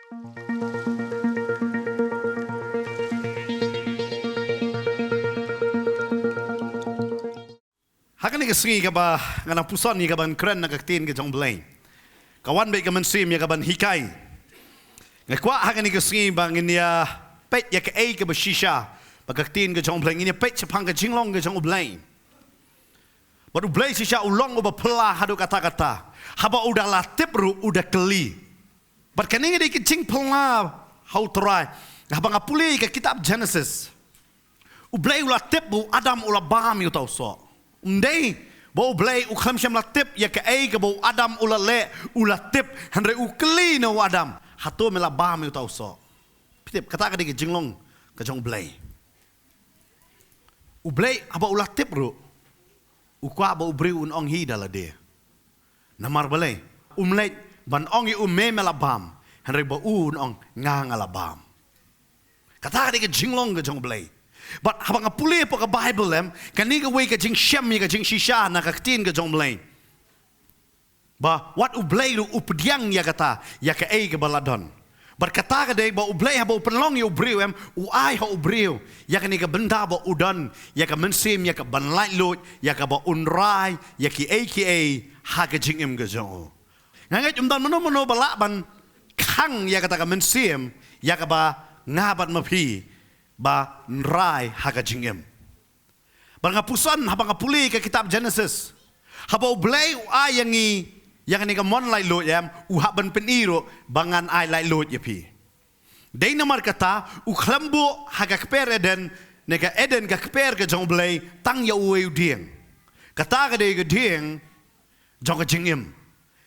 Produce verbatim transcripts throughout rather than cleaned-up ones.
Ha kane ka sngi kaba nga nang puson ïa kaban kren na ka ktien ka jong U Blei, ka wan bad ka mynsiem ïa kaban hikai. Nga kwah ha kane ka sngi ba ngin ïa peit ïa kaei kaba shisha ba ka ktien ka jong U Blei, ngin ïa peit shaphang ka jinglong ka jong U Blei. Bad U Blei shisha u long uba phylla haduh katta katta. Haba u da la tip ruh u da kylli. Bad kane ka dei ka jingphylla ha U Trai. Haba nga pule ka kitab Genesis, U Blei u la tip ba u Adam u la bam ïa uta u soh. Ym dei ba U Blei u khlem shym la tip ïa kaei kaba u Adam u la leh, u la tip, hynrei u kylli na u Adam, hato me la bam ïa uta u soh? Phi tip, kata ka dei ka jinglong ka jong U Blei. U Blei haba u la tip ruh, u kwah ba u briew un ong hi da lade. Namar balei? Um leit ban ong ïa u me me la bam, hynrei ba u un ong nga nga la bam. Kata ka dei ka jinglong ka jong U Blei. Bad haba nga pule hapoh ka Baibl em, kane kawei ka jingshem ïa ka jingshisha na ka ktien ka jong U Blei. Ba wat U Blei ruh u pdiang ïa kata, ïa kaei kaba la don. Bad kata ka dei ba U Blei haba u pynlong ïa u briew em, u ai ha u briew ïa kane ka bynta ba u don ïa ka mynsiem ïa kaban laitluid, ïa kaba un rai ïa kiei kiei ha ka jingim ka jong u. Nga ngeit ym don mano mano ba lah ban khang ïa kata ka mynsiem ïa kaba nga bad ma phi ban rai ha ka jingim. Bad nga puson haba nga pule ka kitab Genesis, haba U Blei u ai ïa ngi ïa kane ka mon laitluid em, u hap ban pyni ruh ba ngan ai laitluid ïa phi. Dei namar kata u khlem buh ha ka kper Eden, ne ka Eden ka kper ka jong U Blei, tang ïa uwei u dieng. Kata ka dei ka dieng jong ka jingim.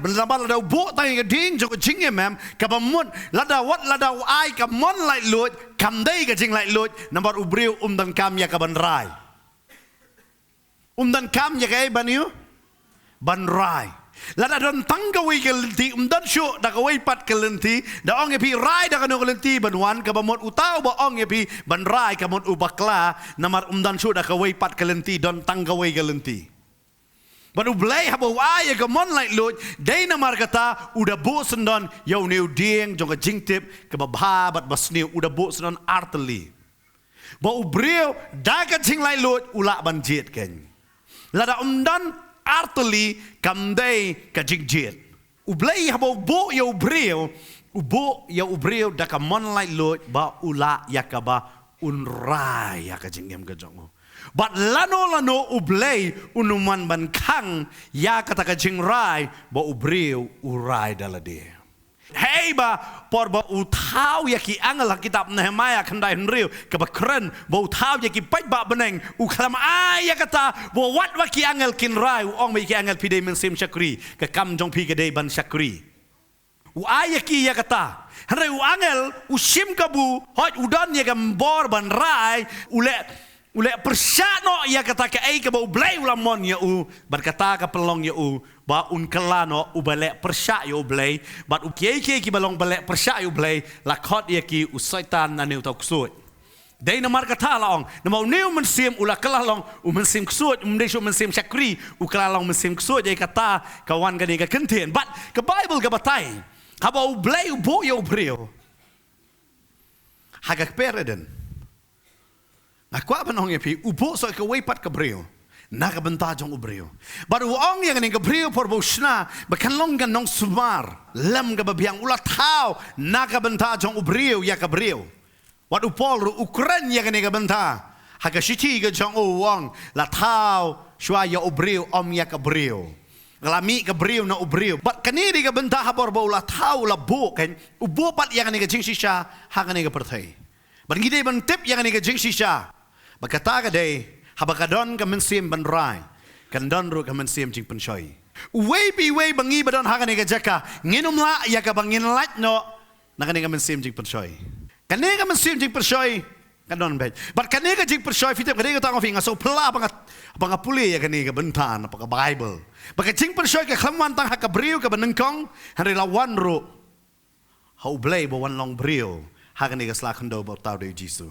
Bad lada u buh tang ïa ka dieng jong ka jingim em, kaba mut lada wat lada u ai ka mon laitluid, kam dei ka jinglaitluid, namar u briew um donkam ïa kaban rai. Um donkam ïa kaei ban ïoh? Ban rai. Lada don tang kawei ka lynti, um don shuh da kawei pat ka lynti, da ong ïa phi rai da kano ka lynti ban wan, kaba mut uta uba ong ïa phi ban rai, ka mut u bakla, namar um don shuh da kawei pat ka lynti, don tang kawei ka lynti. Bad U Blei haba u ai ïa ka mon laitluid, dei namar kata u da buh syndon ïa une u dieng jong ka jingtip kaba bha bad basniew, u da buh syndon artylli. Ba u briew da ka jinglaitluid u lah ban jied kein. Lada um don artylli kam dei ka jingjied. U Blei haba u buh ïa u briew, u buh ïa u briew da ka mon laitluid ba u lah ïa kaba un rai ïa ka jingim ka jong u. Bad lano lano U Blei un ym wan ban khang ïa kata ka jingrai ba u briew u rai da lade. Hei ba por ba u thaw ïa ki angel ha kitab Nehemaïah khyndai hynriew kaba kren ba u thaw ïa ki paidbah bneng, u khlem ai ïa kata ba wat ba ki angel kin rai, u ong ba ïa ki angel phi dei mynsiem shakri, ka kam jong phi ka dei ban shakri. U ai ïa ki ïa kata. Hynrei u angel u shim kabu, hooid u don ïa ka bor ban rai, u leh, u leh pyrshah noh ïa kata kaei kaba U Blei u la mon ïa u, bad kata ka pynlong ïa u ba un kylla noh uba leh pyrshah ïa U Blei, bad u kiei kiei kiba long ba leh pyrshah ïa U Blei, la khot ïa ki u Soitan lane uta u ksuid. Dei namar kata la ong, namar une u mynsiem u la kylla long u mynsiem ksuid, um dei shuh mynsiem shakri, u kylla long mynsiem ksuid, ïa kata ka wan kane ka kyntien. Bad ka Baibl ka batai, haba U Blei u buh ïa u briew ha ka kper Eden, nga kwah ban ong ïa phi, u buh sa kawei pat ka briew na ka bynta jong u briew. Bad u ong ïa kane ka briew por ba u shna ba kan long ka nongsumar lem kaba biang, u la thaw na ka bynta jong u briew ïa ka briew. Wat u Paul ruh u kren ïa kane ka bynta ha ka shithi ka jong u, u ong la thaw shuwa ïa u briew, ym ïa ka briew. Ka la mih ka briew na u briew. Bad kane dei ka bynta ha por ba u la thaw, u la buh, kan u buh pat ïa kane ka jingshisha ha kane ka pyrthei. Bad ngi dei ban tip ïa kane ka jingshisha ba kata ka dei, haba ka don ka mynsiem ban rai, kan don ruh ka mynsiem jingpynshoi. Uwei pa uwei ba ngi ba don ha kane ka jaka ngin ym lah ïa kaba ngin lait noh na kane ka mynsiem jingpynshoi. Kane ka mynsiem jingpynshoi kan don beit. Bad kane ka jingpynshoi, phi tip, ka dei kata nga ong phi, nga sngewphylla ba nga, ba nga pule ïa kane ka bynta na ka Baibl, ba ka jingpynshoi ka khlem wan tang ha ka briew kaba nyngkong, hynrei la wan ruh ha U Blei ba wan long briew ha kane ka sla khyndew ba u thaw da u Jisu.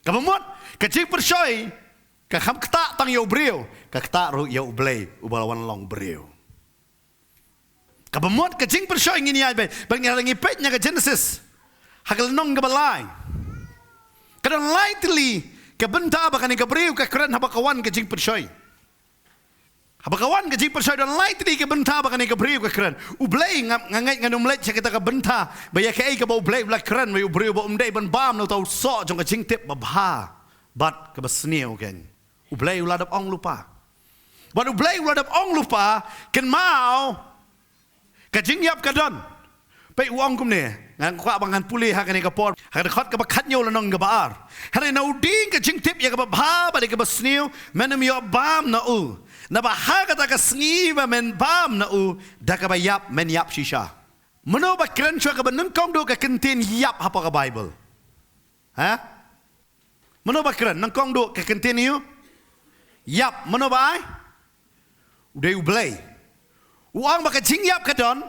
Kaba mut ka jingpynshoi ka khlem ktah tang ïa u briew, ka ktah ruh ïa U Blei uba la wan long briew. Kaba mut ka jingpynshoi ngin ïaid beit, bad ngi la ngi peit na ka Genesis ha ka lynnong kaba lai. Ka don lai tylli ka bynta ba kane ka briew ka kren haba ka wan ka jingpynshoi. Haba ka wan ka jingpynshoi don lai tylli ka bynta ba kane ka briew ka kren. U Blei nga, nga ngeit ngan ym leit sha kata ka bynta ba ïa kaei kaba U Blei u la kren bad u briew ba um dei ban bam na uta u soh jong ka jingtip babha bad kaba sniew kein. U Blei u la dep ong lypa. Bad U Blei u la dep ong lypa, kynmaw ka jingïap ka don. Peit u ong kumne, ngan kwah ba ngan pule ha kane ka por, ha ka dkhot kaba khathynñiew lynnong kaba ar. Hynrei na u dieng ka jingtip ïa kaba bha bad ïa kaba sniew, men ym ïoh bam na u. Naba ha kata ka sngi ba men bam na u, da kaba ïap men ïap shisha. Mano ba kren shuwa kaba nyngkong duh ka kyntien ïap hapoh ka Baibl? Ha? Mano ba kren nyngkong duh ka kyntien ïap? Mano ba ai? U dei U Blei. U ong ba ka jingïap ka don.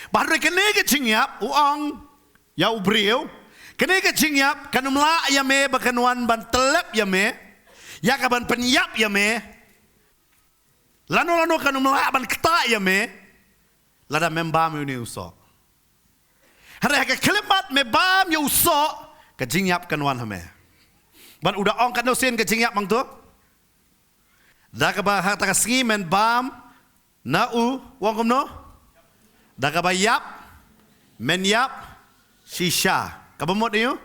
Ba hynrei kane ka jingïap u ong ïa u briew, kane ka jingïap kan ym lah ïa me ba kan wan ban tyllep ïa me, ïa ka ban pynïap ïa me. Lano lano kan ym lah ban ktah ïa me lada mem bam ïa une u soh. Hynrei ha ka khyllipmat me bam ïa u soh, ka jingïap kan wan ha me. Bad u da ong katno sien ka jingïap hangto? Da kaba ha kata ka sngi men bam na u, u ong kumno? Da kaba ïap men ïap shisha. Kaba mut ïa u?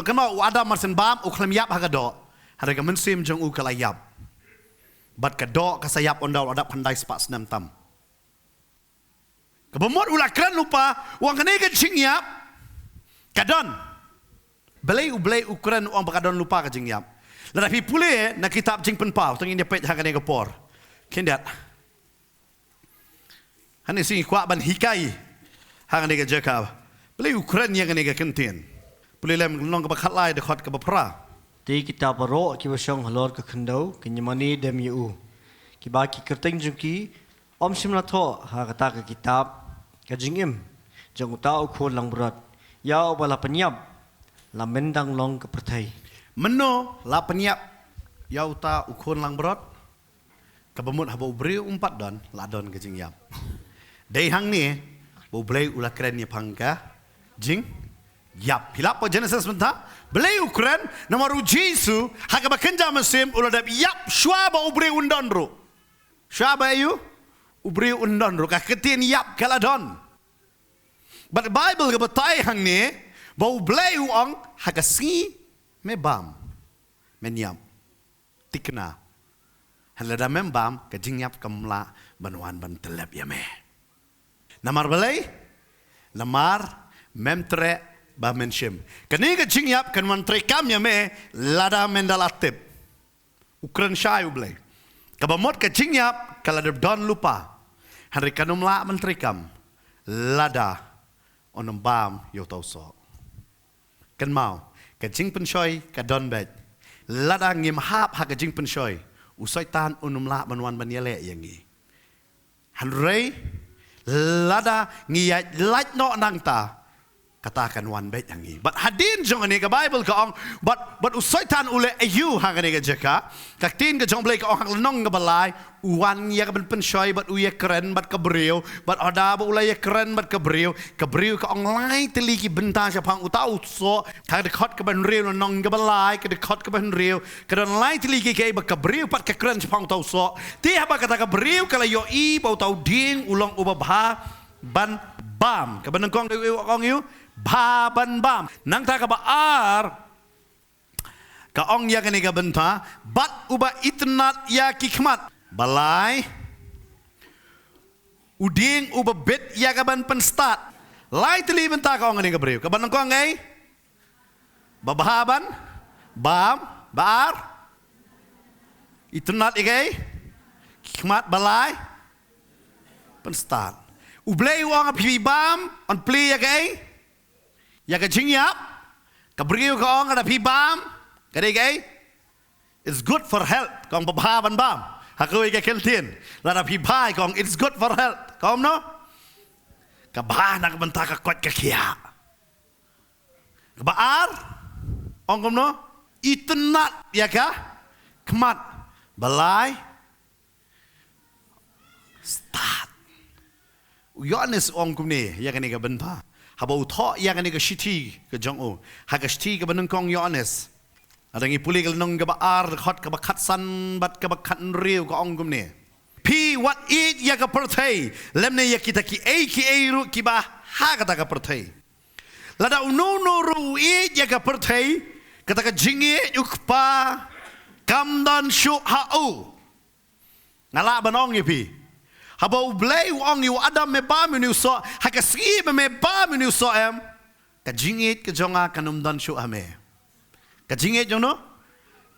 Kynmaw u Adam mar shen bam u khlem ïap ha ka doh. Hynrei ka mynsiem jong u ka la ïap. Bad ka doh ka sa ïap ynda u la dap khyndai spah snem tam. Kaba mut u la kren lypa, u ong kane ka jingïap ka don. Balei U Blei u kren u ong ba ka don lypa ka jingïap? Lada phi pule na kitab Jingpynpaw, to ngin ïa peit ha kane ka por. Khyndiat. Hangne sngi kwah ban hikai ha kane ka jaka. Balei u kren ïa kane ka kyntien? Pule lem lynnong kaba khatlai dkhot kaba phra. Te kita baroh kiba shong halor ka khyndew kin ïamane dem ïa u. Kiba ki kyrteng jong ki ym shym la thoh ha kata ka kitab ka jingim jong uta u khun langbrot ïa uba la pynïap la myndang long ka pyrthei. Mano la pynïap ïa uta u khun langbrot? Kaba mut haba u briew um pat don, la don ka jingïap. Dei hangne ba U Blei u la kren ïa pang ka jingïap. Phi lap ha Genesis mynta, Blei u kren namar U Jisu ha kaba kynja mynsiem u la dep ïap shuwa ba u briew un don ruh. Shuwa ba ïa u briew un don ruh, ka kyntien ïap ka la don. Bad Baibl ka batai hangne ba U Blei u ong ha ka sngi me bam, men ïap. Tikna. Hynrei lada mem bam, ka jingïap kam lah ban wan ban tyllep ïa me. Namar balei? Namar mem treh ba men shim. Kane ka jingïap kan wan treikam ïa me lada men da la tip. U kren shai U Blei. Kaba mut ka jingïap ka la dep don lypa. Hynrei kan ym lah ban treikam lada un ym bam ïa uta u soh. Kynmaw, ka jingpynshoi ka don beit. Lada ngim hap ha ka jingpynshoi, u Soitan un ym lah ban wan ban ïaleh ïa ngi. Hynrei lada ngi ïaid lait noh nangta, kata kan wan beit ha ngi. Bad hadien jong kane ka Baibl ka ong, bad, bad u Soitan u leh aïu ha kane ka jaka. Ka ktien ka jong U Blei ka ong ha ka lynnong kaba lai, u wan ïa ka ban pynshoi bad u ïakren bad ka briew, bad haba u la ïakren bad ka briew, ka briew ka ong lai tylli ki bynta shaphang uta u soh. Ha ka dkhot kaba hynriew lynnong kaba lai, ka dkhot kaba hynriew, ka don lai tylli kiei kiei ba ka briew pat ka kren shaphang uta u soh. Te haba kata ka briew ka la ïohi ba uta u dieng u long uba bha ban bam. Kaba nyngkong u ong ïa u bha ban bam. Nangta kaba ar ka ong ïa kane ka bynta, bad uba itynnad ïa ki khmat. Ba lai, u dieng uba bit ïa ka ban pynstad. Lai tylli bynta ka ong kane ka briew. Kaba nyngkong ei? Ba bha ban bam, ba ar? Itynnad ïa kaei? Ki khmat, ba lai? Pynstad. U Blei u ong phi bam, yn plie ïa kaei? Ïa ka jingïap. Ka briew ka ong lada phi bam, ka dei kaei? It's good for health. Ka ong ba bha ban bam. Ha kawei ka kyntien, lada phi bha ka ong it's good for health. Ka ong kumno? Ka bha na ka bynta ka koit ka khiah. Kaba ar, ong kumno? Itynnad ïa ka khmat. Ba lai? Stad. U Ïoannis u ong kumne ïa kane ka bynta haba u thoh ïa kane ka shithi ka jong u, ha ka shithi kaba nyngkong Ïoannis. Lada ngi pule ka lynnong kaba ar, dkhot kaba khatsan bad kaba khathynriew, ka ong kumne: Phi wat ïeit ïa ka pyrthei, lymne ïa kita kiei kiei ruh kiba ha kata ka pyrthei. Lada uno uno ruh u ïeit ïa ka pyrthei, kata ka jingïeit u Kpa kam don shuh ha u. Nga lah ban ong ïa phi, haba U Blei u ong ïa u Adam, me bam ïa une u soh, ha ka sngi ba me bam ïa une u soh, em, ka jingïeit ka jong nga kan ym don shuh ha me. Ka jingïeit jong no?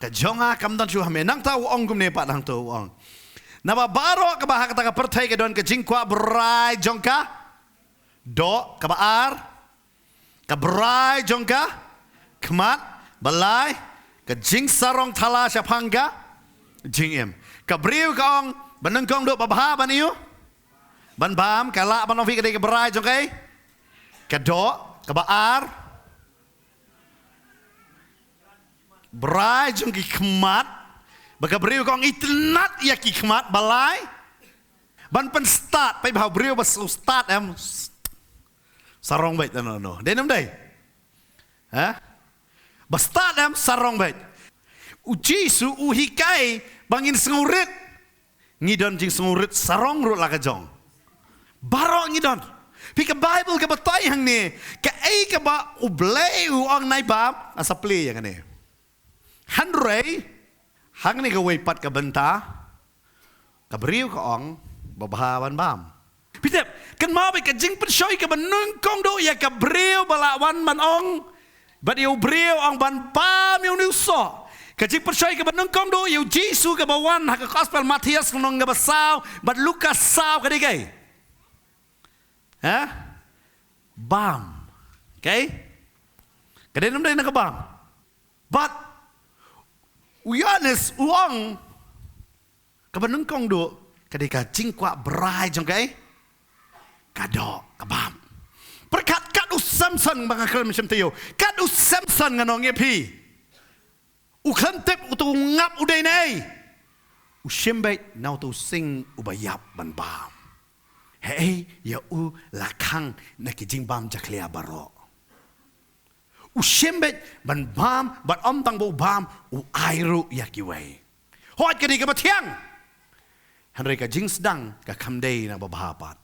Ka jong nga kam don shuh ha me. Nangta u ong kumne pat, nangta u ong: Naba baroh kaba ha kata ka pyrthei ka don ka jingkwah brai jong ka doh, kaba ar, ka brai jong ka khmat, ba lai, ka jingsarong thala shaphang ka jingim. Ka briew ka ong, ba nyngkong duh ba bha ban ïoh, ban bam, ka lah ban ong phi ka dei ka brai jong ka, ka doh, kaba ar, brai jong ki khmat. Ba ka briew ka ong itynnad ïa ki khmat, ba lai, ban pynstad, peit bha u briew ba u stad, em, sarong beit, no, no, no. Dei ne ym dei? Ha? Ba stad, em, sarong beit. U Jisu u hikai ba ngin sngewrit. Ngi don jingsngewrit sarong ruh la ka jong. Baroh ngi don. Phi, ka Baibl ka batai hangne, kaei kaba U Blei u ong nai bam, nga sa plie ïa kane. Hynrei hangne kawei pat ka bynta, ka briew ka ong ba bha ban bam. Phi tip, kynmaw beit ka jingpynshoi kaba nyngkong duh ïa ka briew ba la wan ban ong, bad ïa u briew ong ban bam ïa une u soh. Ka jingpynshoi kaba nyngkong duh ïa u Jisu kaba wan ha ka Gospel Mathaios lynnong kaba saw bad Lukas saw ka dei kaei? Ha? Bam. Kaei? Ka dei ne ym dei na ka bam? Bad u Ïoannis u ong, kaba nyngkong duh ka dei ka jingkwah brai jong kaei? Ka doh, ka bam. Pyrkhat, kat u Samson, ba nga kren mynsiem taïew, kat u Samson, ngan ong ïa phi, u khlem tip uto u ngap u dei naei. U shim beit na uto u sing uba ïap ban bam. Hei, ïa u la khang na ki jingbam jakhlia baroh. U shim beit ban bam, bad ym tang ba u bam, u ai ruh ïa kiwei. Hooid, ka dei kaba thiang. Hynrei ka jingsdang ka kham dei na ba bha pat.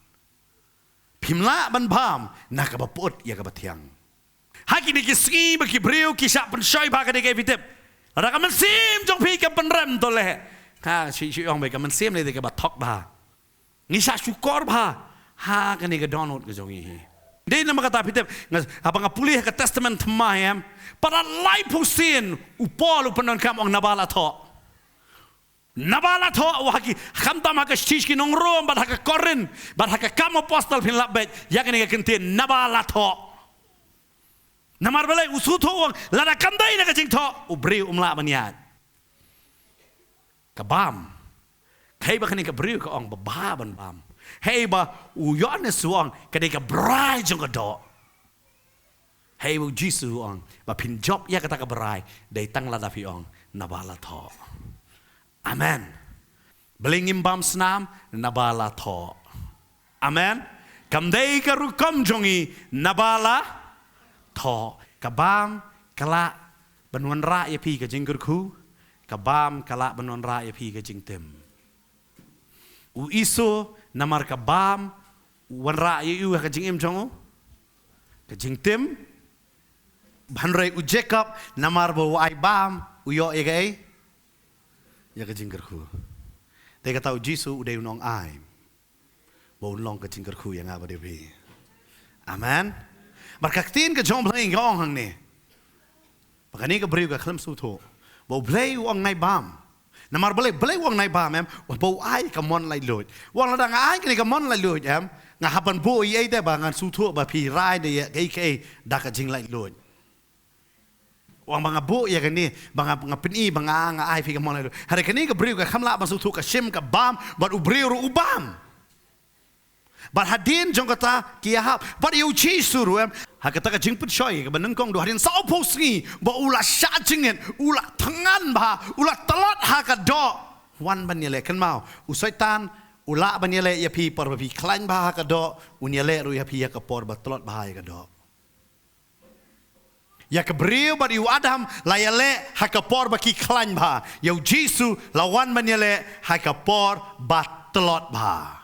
Phim lah ban bam na kaba pyut ïa kaba thiang. Ha kine ki sngi ba ki briew ki shah pynshoi bha ka dei kaei, phi tip? Lada ka mynsiem jong phi ka pynrem, to leh, ha, shu, shu ong beit, ka mynsiem lei dei kaba thok bha. Ngi shah shukor bha ha kane ka dohnud ka jong ngi hi. Dei namar kata, phi tip, nga, haba nga pule ha ka Testament Thymmai, em, para laiphew sien u Paul u pyndonkam, ong naba la thoh. Naba la thoh, wa ha ki, khamtam ha ka shithi sha ki nong Rom, bad ha ka Korinth, bad ha ka Kam Apostol, phin lap beit ïa kane ka kyntien, naba la thoh. Namar balei? U sngewthuh, u ong, lada kam dei na ka jingthoh, u briew um lah ban ïaid. Ka bam. Hei ba kane ka briew ka ong ba bha ban bam. Hei ba u Ïoannis u ong ka dei ka brai jong ka doh. Hei ba u Jisu u ong ba phin jop ïa kata ka brai dei tang lada phi ong naba la thoh. Amen. Balei ngim bam snam? Naba la thoh. Amen. Kam dei ka rukom jong ngi naba la thoh. Ka bam ka lah ban wanrah ïa phi ka jingkyrkhu. Ka bam ka lah ban wanrah ïa phi ka jingtim. U Esau namar ka bam u wanrah ïa u ha ka jingim jong u, ka jingtim. Hynrei u Jakob namar ba u ai bam u ïoh ïa kaei? Ïa ka jingkyrkhu. Te kata u Jisu u dei u nongai ba un long ka jingkyrkhu ïa nga bad ïa phi. Amen. Bad ka ktien ka jong U Blei ka ong hangne ba kane ka briew ka khlem sngewthuh ba U Blei u ong nai bam. Namar balei, balei u ong nai bam, em? Ba u ai ka mon laitluid. U ong lada nga ai kane ka mon laitluid, em, nga hap ban buh ïa ei te ba ngan sngewthuh ba phi rai da ïa kaei kaei da ka jinglaitluid. U ong ba nga buh ïa kane, ba nga, nga pyni ba nga, nga ai phi ka mon laitluid. Hynrei kane ka briew ka khlem lah ban sngewthuh, ka shim ka bam, bad u briew ruh u bam. Bad hadien jong kata ki ïahap bad ïa u Jisu ruh, em, ha kata ka jingpynshoi kaba nyngkong duh, hadien sawphew sngi ba u la shah jingngeit, u la thngan bha, u la tlot ha ka doh. Wan ban ïaleh, kynmaw, u Soitan U lah ban ïaleh ïa phi por ba phi khlaiñ bha ha ka doh, un ïaleh ruh ïa phi ha ka por ba tlot bha ïa ka doh. Ïa ka briew bad ïa u Adam la ïaleh ha ka por ba ki khlaiñ bha. Ïa u Jisu la wan ban ïaleh ha ka por ba tlot bha.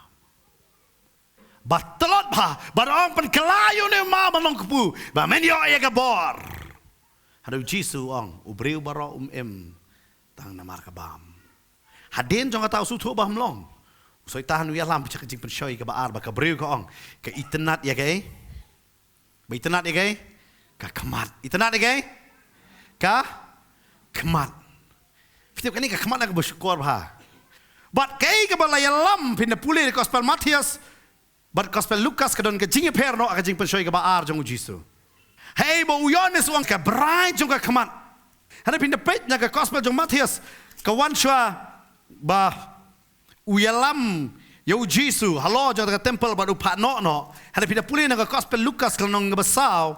Ba tlot bha, bad ong pynkylla ïa une u maw ban long kpu, ba men ïoh ïa ka bor. Hynrei u Jisu u ong, u briew baroh um im tang namar ka bam. Hadien jong kata u sngewthuh ba ym long. U Soitan u ïalam sha ka jingpynshoi kaba ar ba ka briew ka ong, ka itynnad ïa kaei? Ba itynnad ïa kaei? Ka khmat. Itynnad ïa kaei? Ka khmat. Phi tip kane ka khmat na kaba shukor bha. Bad kaei kaba la ïalam, phin da pule ha gospel Mathaios bad gospel Lukas, ka don ka jingïapher noh ha ka jingpynshoi kaba ar jong u Jisu. Hei ba u Ïoannis u ong ka brai jong ka khmat. Hynrei phin da peit na ka gospel jong u Mathaios, ka wan shuwa ba u ïalam ïa u Jisu halor jong ka temple bad u phah noh noh. Hynrei phin da pule na ka gospel Lukas ka lynnong kaba saw,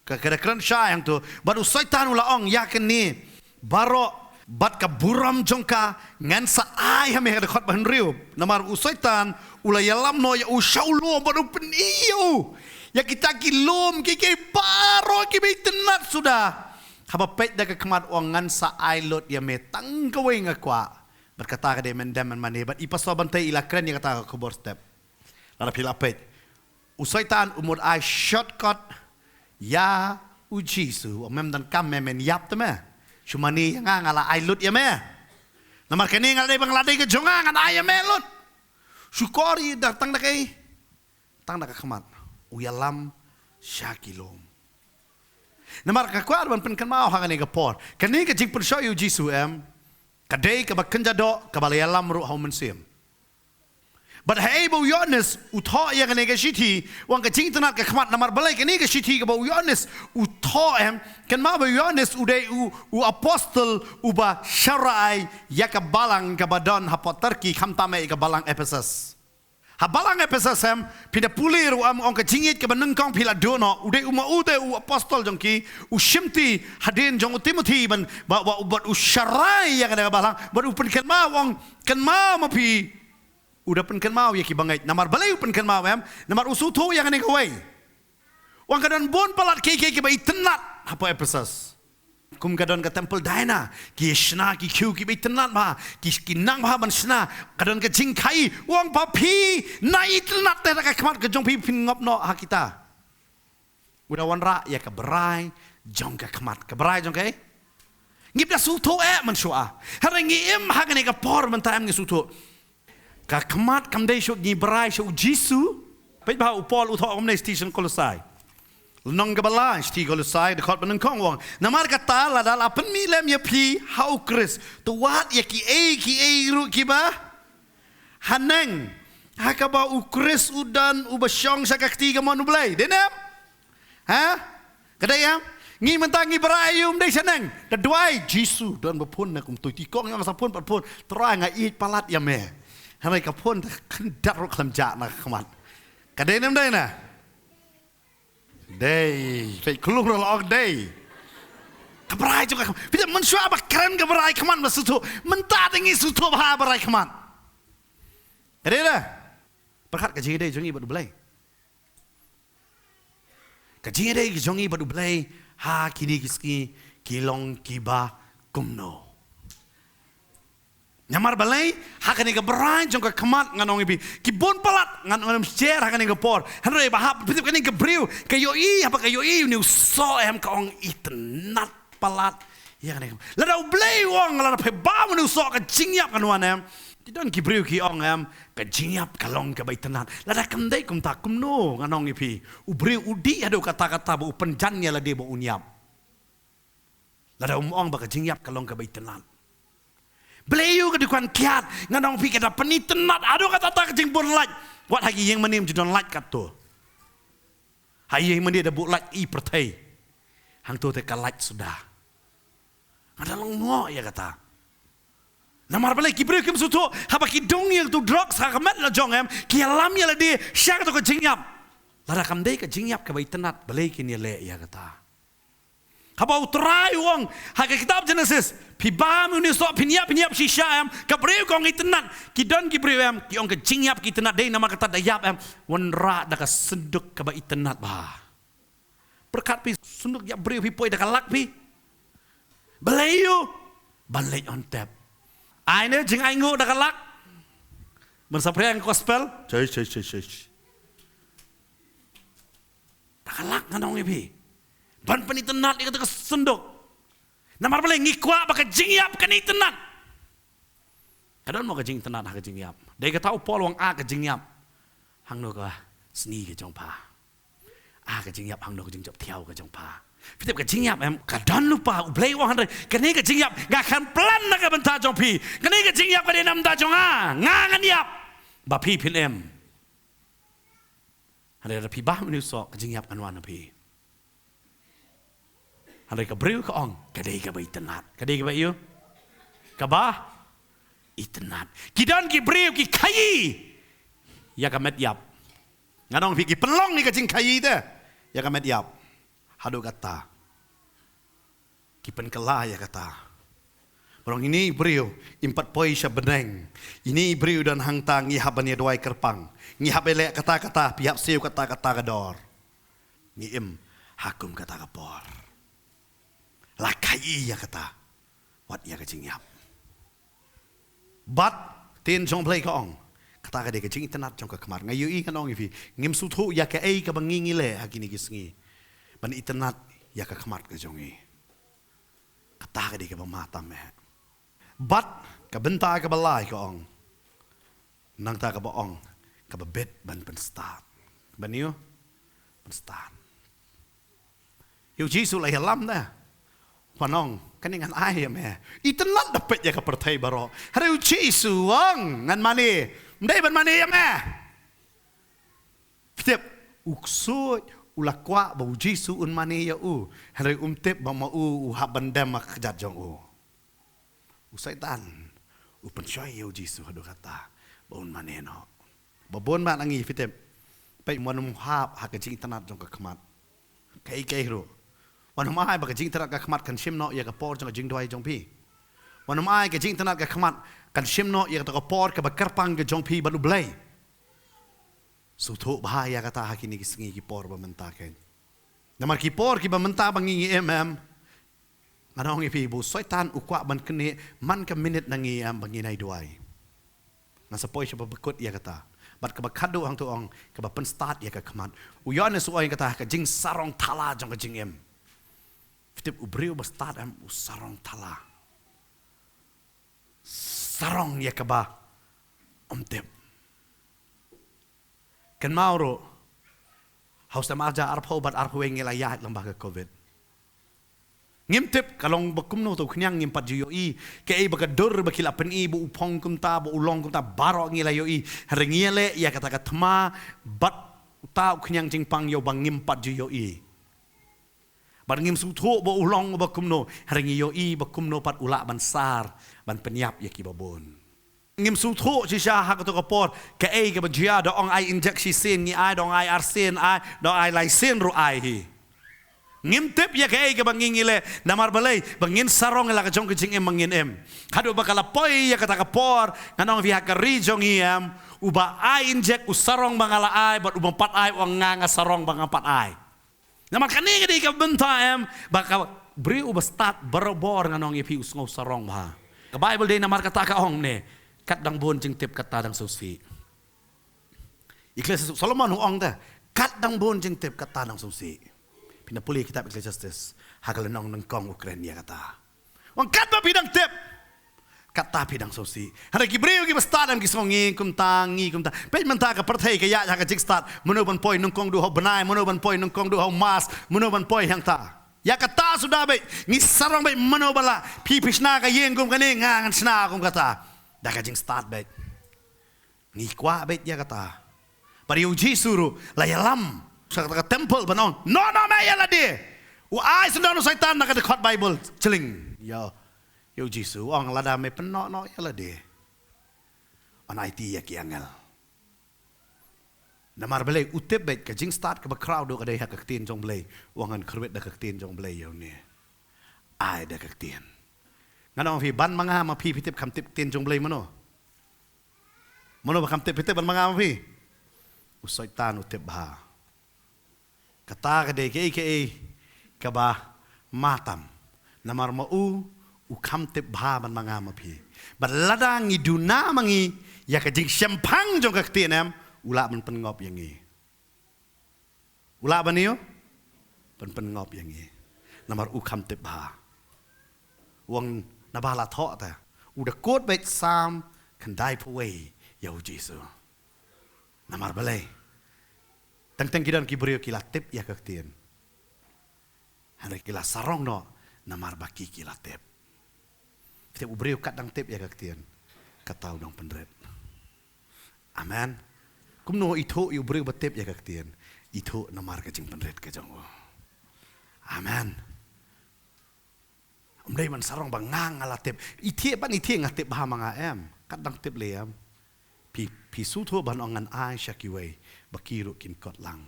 ka, ka da kren shai hangto, bad u Soitan u la ong, ïa kane baroh bad ka burom jong ka ngan sa ai ha me, ha ka dkhot ba hynriew. Namar u Soitan u la ïalam noh ïa u sha u lum bad u pyni ïa u ïa kita ki lum, ki, ki baroh kiba itynnad suda. Haba peit da ka khmat u ong, ngan sa ai lut ïa me tang kawei nga kwah. Bad kata ka dei men dem men mane. Bad i Pastor Bantei i la kren ïa kata ka khubor step. Lada phi la peit, u Soitan u mut ai shortcut ïa u Jisu, u ong, mem donkam me, men ïap te me. Shu mane ïa nga, nga la ai lut ïa me. Namar kane nga la dei ba nga la dei ka jong nga, ngan ai ïa me lut. Shukor i da tang da kaei? Tang da ka khmat. U ïalam sha ki lum. Namar ka kwah ban pynkynmaw ha kane ka por, kane ka jingpynshoi ïa u Jisu em, ka dei kaba kynja doh, kaba la ïalam ruh ha u Mynsiem. Bad haei ba u Ïoannis u thoh ïa kane ka shithi, u ong ka jingitynnad ka khmat, namar balei kane ka shithi kaba u Ïoannis u thoh em, kynmaw ba u Ïoannis u dei u, u apostol uba sharai ïa ka balang kaba don hapoh Turkey, khamtam eh ïa ka balang Ephesus. Ha balang Ephesus em, phi da pule ruh em, u ong ka jingïeit kaba nyngkong phi la duh noh, u dei u ma u dei u apostol jong ki, u shimti hadien jong u Timothy ban, ba, ba, bad u sharai ïa kane ka balang, bad u pynkynmaw u ong, kynmaw ma phi, u da pynkynmaw ïa ki bangeit. Namar balei u pynkynmaw em? Namar u sngewthuh ïa kane kawei. U ong ka don bun palat kiei kiei kiba itynnad hapoh Ephesus. Kum ka don ka temple Diana, ki shna ki khiew kiba itynnad bha, ki, ki nang bha ban shna, ka don ka jingkhaii. U ong ba phi, na itynnad te da ka khmat ka jong phi phin ngop noh ha kita. U da wanrah ïa ka brai jong ka khmat. Ka brai jong kaei? Ngim da sngewthuh eh mynshuwa. Hynrei ngi im ha kane ka por mynta em ngi sngewthuh. Ka khmat kam dei shuh ngi brai sha u Jisu. Peit ba u Paul u thoh kumne sha station Kolosai. Lynnong kaba lai sha Kolosai, dkhot ba nyngkong u ong, namar kata lada la pynmih lem ïa phi ha u Khrist, to wad ïa kiei kiei ruh kiba haneng, ha kaba u Khrist u don uba shong sha ka kti kamon u Blei. Dei ne em? Ha? Ka dei em? Ngi mynta ngi brai ïa u, ym dei shaneng. Da duwai Jisu, don ba phone na kumto, ti kong ïa nga sa phone pat phone. Trai, nga ïeit palat ïa me. Hynrei ka phone te khyndiat ruh khlem jah na ka khmat. Ka dei ne ym dei na? Dei. Peit, khulum ruh la ong dei. Ka brai jong ka khmat. Phi tip mynshuwa ba kren ka brai khmat ba sngewthuh. Mynta te ngi sngewthuh ba ha brai khmat. Ka dei da? Pyrkhat ka jingïadei jong ngi bad u Blei. Ka jingïadei ka jong ngi bad u Blei ha kine ki sngi ki long kiba kumno? Namar balei? Ha kane ka brai jong ka khmat ngan ong ïa phi, ki bun palat ngan ong, ngam share ha kane ka por. Hynrei ba hap phi tip kane ka briew ka ïohi, haba ka ïohi une u soh em, ka ong itynnad palat ïa kane. Lada u Blei u ong, lada phi bam une u soh ka jingïap kan wan em. Ki don ki briew ki ong em, ka jingïap ka long kaba itynnad. Lada kam dei kumta kumno ngan ong ïa phi? U briew u dih haduh katta katta ba u pynjan ïa lade ba un ïap. Lada um ong ba ka jingïap ka long kaba itynnad. Balei ïa ka dei kwan kiad, ngan ong phi, ka da pynitynnad haduh katta katta ka jingbun light. Wat ha ki ïing mane ym ju don light katto. Ha ïing mane da buh light i pyrthei. Hangto te ka light suda. Nga da long noh ïa kata. Namar balei? Ki briew kim sngewthuh, haba ki dung ïa uto u drugs ha ka met la jong em, ki ïalam ïa lade sha kato ka jingïap. Lada kam dei ka jingïap kaba itynnad, balei kin ïaleh ïa kata? Haba U Trai u ong ha ka kitab Genesis, phi bam uni u soh, phin ïap, phin ïap shisha em, ka briew ka ong itynnad. Ki don ki briew em ki ong ka jingïap ka itynnad, dei namar kata da ïap em, wanrah da ka synduk kaba itynnad bha. Pyrkhat phi, synduk ïap briew, phi poi da ka lak phi. Balei ïoh? Ban leit on tep. Ai ne jingainguh da ka lak. Ban sa phriang gospel. Chei, chei, chei, chei. Da ka lak, ngan ong ïa phi. Ban pynitynnad ïa kata ka synduk. Namar balei? Ngi kwah ba ka jingïap kan itynnad. Ka don mo ka jingitynnad ha ka jingïap? Dei kata u Paul u ong, ah, ka jingïap hangno ka sngi ka jong pha? Ah, ka jingïap hangno ka jingjop thiaw ka jong pha? Phi tip, ka jingïap em, ka don lypa. U Blei u ong, hynrei kane ka jingïap nga khlem plan na ka bynta jong phi. Kane ka jingïap ka dei na bynta jong nga. Nga ngan ïap ba phi phin im. Hynrei lada phi bam uni u soh, ka jingïap kan wan ha phi. Hynrei ka briew ka ong, ka dei kaba itynnad. Ka dei kaba ïoh? Kaba itynnad. Ki don ki briew ki khaïi ïa ka met ïap. Ngan ong ïa phi, ki pynlong ïa ka jingkhaïi te ïa ka met ïap. Haduh katta ki pynkylla ïa kata. Ba ong, ine i briew im pat poi sha bneng. Ine i briew don hangta, ngi hap ban ïa duwai kyrpang. Ngi hap ïa leh kata kata, phi hap siew kata kata ka dor. Ngi im ha kum kata ka por. La khaïi ïa kata. Wat ïa ka jingïap. Bad ktien jong U Blei ka ong, kata ka dei ka jingitynnad jong ka khmat. Nga ïohi, ngan ong ïa phi, ngim sngewthuh ïa kaei kaba ngi ngi leh ha kine ki sngi ban itynnad ïa ka khmat ka jong ngi. Kata ka dei kaba ma tam eh. Bad ka bynta kaba lai ka ong, nangta kaba ong, kaba bit ban pynstad. Ban ïoh? Pynstad. Ïa U Jisu la ïalam da, u ong, kane ngan ai ïa me. Itynnad da peit ïa ka pyrthei baroh. Hynrei U Jisu u ong, ngan mane. Ym dei ban mane ïa me. Phi tip, u ksuid u la kwah ba U Jisu un mane ïa u. Hynrei um tip ba ma u u hap ban dem ha ka kjat jong u. U Soitan u pynshoi ïa U Jisu haduh katta ba un mane noh. Ba bun ba na ngi, phi tip, peit, wan ym hap ha ka jingitynnad jong ka khmat. Kaei kaei ruh, wan ym ai ba ka jingitynnad ka khmat kan shim noh ïa ka por jong ka jingduwai jong phi. Wan ym ai ka jingitynnad ka khmat kan shim noh ïa kata ka por kaba kyrpang ka jong phi bad U Blei. Sngewthuh bha ïa kata ha kine ki sngi, ki por ba mynta kein. Namar ki por kiba mynta ba ngi ngi im em, ngan ong ïa phi, ba u Soitan u kwah ban knieh man ka minit na ngi em ba ngin ïai duwai. Ngan sa poi sha ba kut ïa kata. Bad kaba khatduh hangto u ong, kaba pynstad ïa ka khmat. U Ïoannis u ong ïa kata ka jingsarong thala jong ka jingim. Phi tip, u briew ba stad em u sarong thala. Sarong ïa kaba um tip. Kynmaw ruh, ha u snem arhajar arphew bad arphew wei ngi la ïaid lyngba ka covid. Ngim tip ka long ba kumno, to khñiang ngim pat ju ïohi. Kaei ba ka dur ba ki la pyni ba u phong kumta, ba u long kumta, baroh ngi la ïohi. Hynrei ngi ïaleh ïa kata ka thma bad uta u khñiang jingpang ïa uba ngim pat ju ïohi. Bad ngim sngewthuh ba u long uba kumno, hynrei ngi ïohi ba kumno pat u lah ban sar, ban pynïap ïa kiba bun. Ngim sngewthuh shisha ha kato ka por kaei kaba jia, da ong ai injek shisien ngi ai, da ong ai arsien ai, da ong ai laisien ruh ai hi. Ngim tip ïa kaei kaba ngi ngi leh, namar balei? Ba ngin sarong ïa la ka jong ka jingim ba ngin im. Haduh ba ka la poi ïa kata ka por, ngan ong ïa phi, ha ka ri jong ngi em, uba ai injek u sarong ba nga la ai, bad uba pat ai u ong nga nga sarong ba ngam pat ai. Namar kane ka dei ka bynta em, ba ka briew uba stad barabor, ngan ong ïa phi, u sngew sarong bha. Ka Baibl dei namar kata ka ong ne, kat dang bun jingtip katta dang sngewsih. Ekklesiastes, Solomon u ong te, kat dang bun jingtip katta dang sngewsih. Phin da pule kitab Ekklesiastes, ha ka lynnong nyngkong u kren ïa kata. Ong katba phi dang tip, katta phi dang sngewsih. Hynrei ki briew kiba stad em ki sngew ngi kumta, ngi kumta. Peit mynta ka pyrthei ka ïaid ha ka jingstad. Mano ban poi nyngkong duh ha u bnai, mano ban poi nyngkong duh ha u Mars, mano ban poi hangta. Ïa kata suda beit, ngi sarong beit mano ba lah. Phi phi shna ka ïing kum kane, nga ngan shna kum kata. Da ka jingstad beit. Ngi kwah beit ïa kata. Bad ïa u Jisu ruh la ïalam sha kata ka temple ban ong, "Noh noh me ïa lade." U ai syndon u Soitan na ka dkhot Baibl, chling. Ïa, ïa u Jisu u ong, "Lada me pynnoh noh ïa lade, yn aiti ïa ki angel." Namar balei? U tip beit ka jingstad kaba khraw duh ka dei ha ka ktien jong U Blei. U ong, "Ngan kyrwit da ka ktien jong U Blei ïa une." ai da ka ktien. Ngan ong phi, ban ma nga ma phi, phi tip kham tip ktien jong Blei mano? Mano ba kham tip, phi tip ban ma nga ma phi? U Soitan u tip bha. Kata ka dei kaei kaei kaba ma tam. Namar ma u, u kham tip bha ban ma nga ma phi. Bad lada ngi duna ma ngi ïa ka jingshemphang jong ka ktien, em, u lah ban pynngop ïa ngi. U lah ban ïoh ban pynngop ïa ngi. Namar u kham tip bha. U ong naba la thoh te, u da kut beit Salm khyndaiphew wei ïa u Jisu. Namar balei? Teng teng ki don ki briew ki la tip ïa ka ktien, hynrei ki la sarong noh namar ba ki ki la tip. Ki tip u briew kat dang tip ïa ka ktien, kata u dang pynrit. Amen. Kumno ithuh ïa u briew ba tip ïa ka ktien? Ithuh namar ka jingpynrit ka jong u. Amen. Ym dei ban sarong ba nga nga la tip. Ithuh ban ithuh nga tip bha ma nga, em. Kat dang tip lei, em. Phi, phi sngewthuh ban ong ngan ai sha kiwei, ba ki ruh kin kot lang.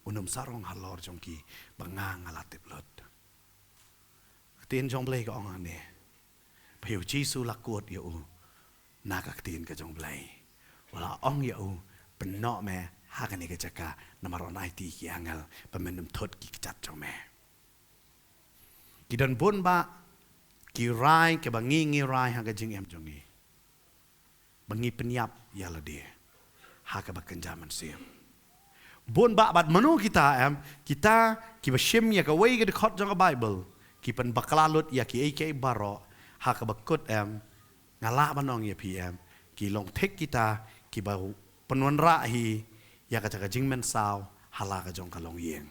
Un ym sarong halor jong ki ba nga nga la tip lut. Ktien jong Blei ka ong hangne ba ïa u Jisu la kut ïa u na ka ktien ka jong Blei. U la ong ïa u, pynnoh me ha kane ka jaka, namar yn aiti ki angel ba men ym thut ki kjat jong me. Ki don bun bah ki rai kiba ngi ngi rai ha ka jingim jong ngi, ba ngi pynïap ïa lade ha kaba kynja mynsiem. Bun bah bad mano kita, em, kita kiba shim ïa kawei ka dkhot jong ka Baibl, ki pynbakla lut ïa kiei kiei baroh ha kaba kut, em, nga lah ban ong ïa phi, em, ki long thik kita kiba pynwanrah hi ïa kata ka jingmynsaw ha la ka jong ka longïing.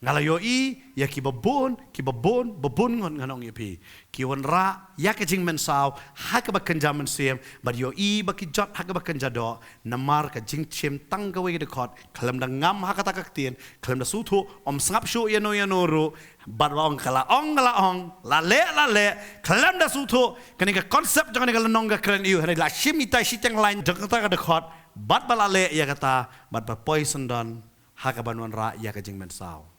Nga la ïohi ïa kiba bun, kiba bun, ba bun ngut ngan ong ïa phi, ki wanrah ïa ka jingmynsaw ha kaba kynja mynsiem, bad ïohi ba ki jot ha kaba kynja doh, namar ka jingshim tang kawei ka dkhot, khlem da ngam ha kata ka ktien, khlem da sngewthuh, ym sngap shuh ïano ïano ruh, bad ba ong ka la ong, ka la ong, la leh, la leh, khlem da sngewthuh kane ka concept jong kane ka lynnong ka kren ïa u, hynrei la shim itai shiteng lain jong kata ka dkhot, bad ba la leh ïa kata, bad ba poi syndon ha kaban wanrah ïa ka jingmynsaw.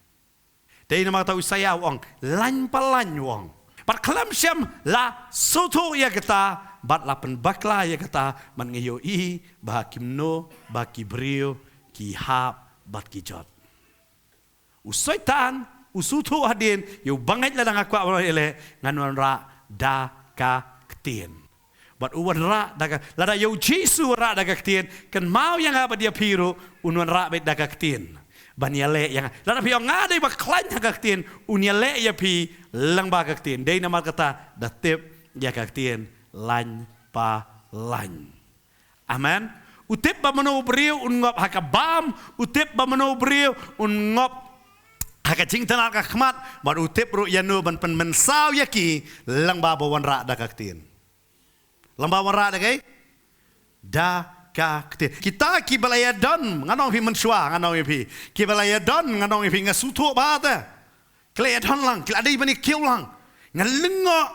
Dei namar kata u Isaïah u ong, lain pa lain u ong. Bad khlem shym la sngewthuh ïa kata, bad la pynbakla ïa kata, bad ngi ïohi ba kumno ba ki briew ki hap bad ki jot. U Soitan u sngewthuh hadien ïa u bangeit, lada nga kwah ban ïaleh, ngan wanrah da ka ktien. Bad u wanrah da ka, lada ïa u Jisu u wanrah da ka ktien, kynmaw ïa nga bad ïa phi ruh un wanrah beit da ka ktien ban ïaleh ïa nga. Lada phi ong nga dei ba khlaiñ ha ka ktien, un ïaleh ïa phi lyngba ka ktien. Dei namar kata da tip ïa ka ktien lain pa lain. Amen. U tip ba mano u briew un ngop ha ka bam, u tip ba mano u briew un ngop ha ka jingtnat ka khmat, bad u tip ruh ïano ban pynmynsaw ïa ki lyngba ba wanrah da ka ktien. Lyngba wanrah da kaei? Da ka ktien. Kita kiba la ïadon, ngan ong ïa phi mynshuwa, ngan ong ïa phi, kiba la ïadon, ngan ong ïa phi, nga sngewthuh ba te ki la ïadon lang, ki la dei ban ïakiew lang. Nga lyngngoh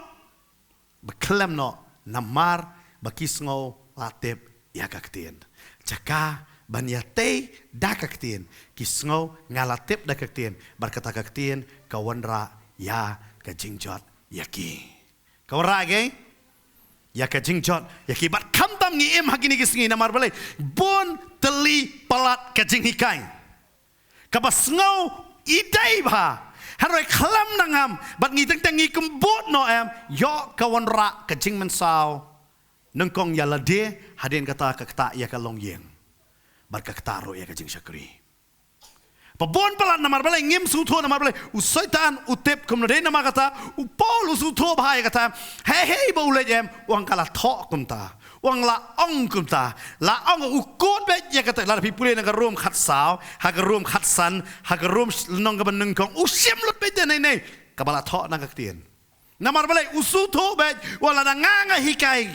ba khlem noh, namar ba ki sngew la tip ïa ka ktien. Jaka ban ïatei da ka ktien, ki sngew nga la tip da ka ktien, bad kata ka ktien ka wanrah ïa ka jingjot ïa ki. Ka wanrah ïa kaei? Ïa ka jingjot ïa ki. Bad khamtam ngi im ha kine ki sngi, namar balei? Bun tylli palat ka jinghikai kaba sngew i dei bha, hynrei khlem da ngam, bad ngi teng teng ngi kymbut noh, em, ïoh ka wanrah ka jingmynsaw nyngkong ïa lade, hadien kata ka ktah ïa ka longïing, bad ka ktah ruh ïa ka jingshakri. Ba bun palat, namar balei? Ngim sngewthuh, namar balei? U Soitan u tip kumno. Dei namar kata u Paul u sngewthuh bha ïa kata, hei hei ba u leit, em, u ong ka la thoh kumta, u ong la ong kumta, la ong, u kut beit ïa kata. Lada phi pule na ka Rom khatsaw, ha ka Rom khatsan, ha ka Rom sh-, lynnong kaba nyngkong, u shim lut beit ïa nei nei kaba la thoh na ka ktien. Namar balei? U sngewthuh beit, u ong lada nga nga hikai,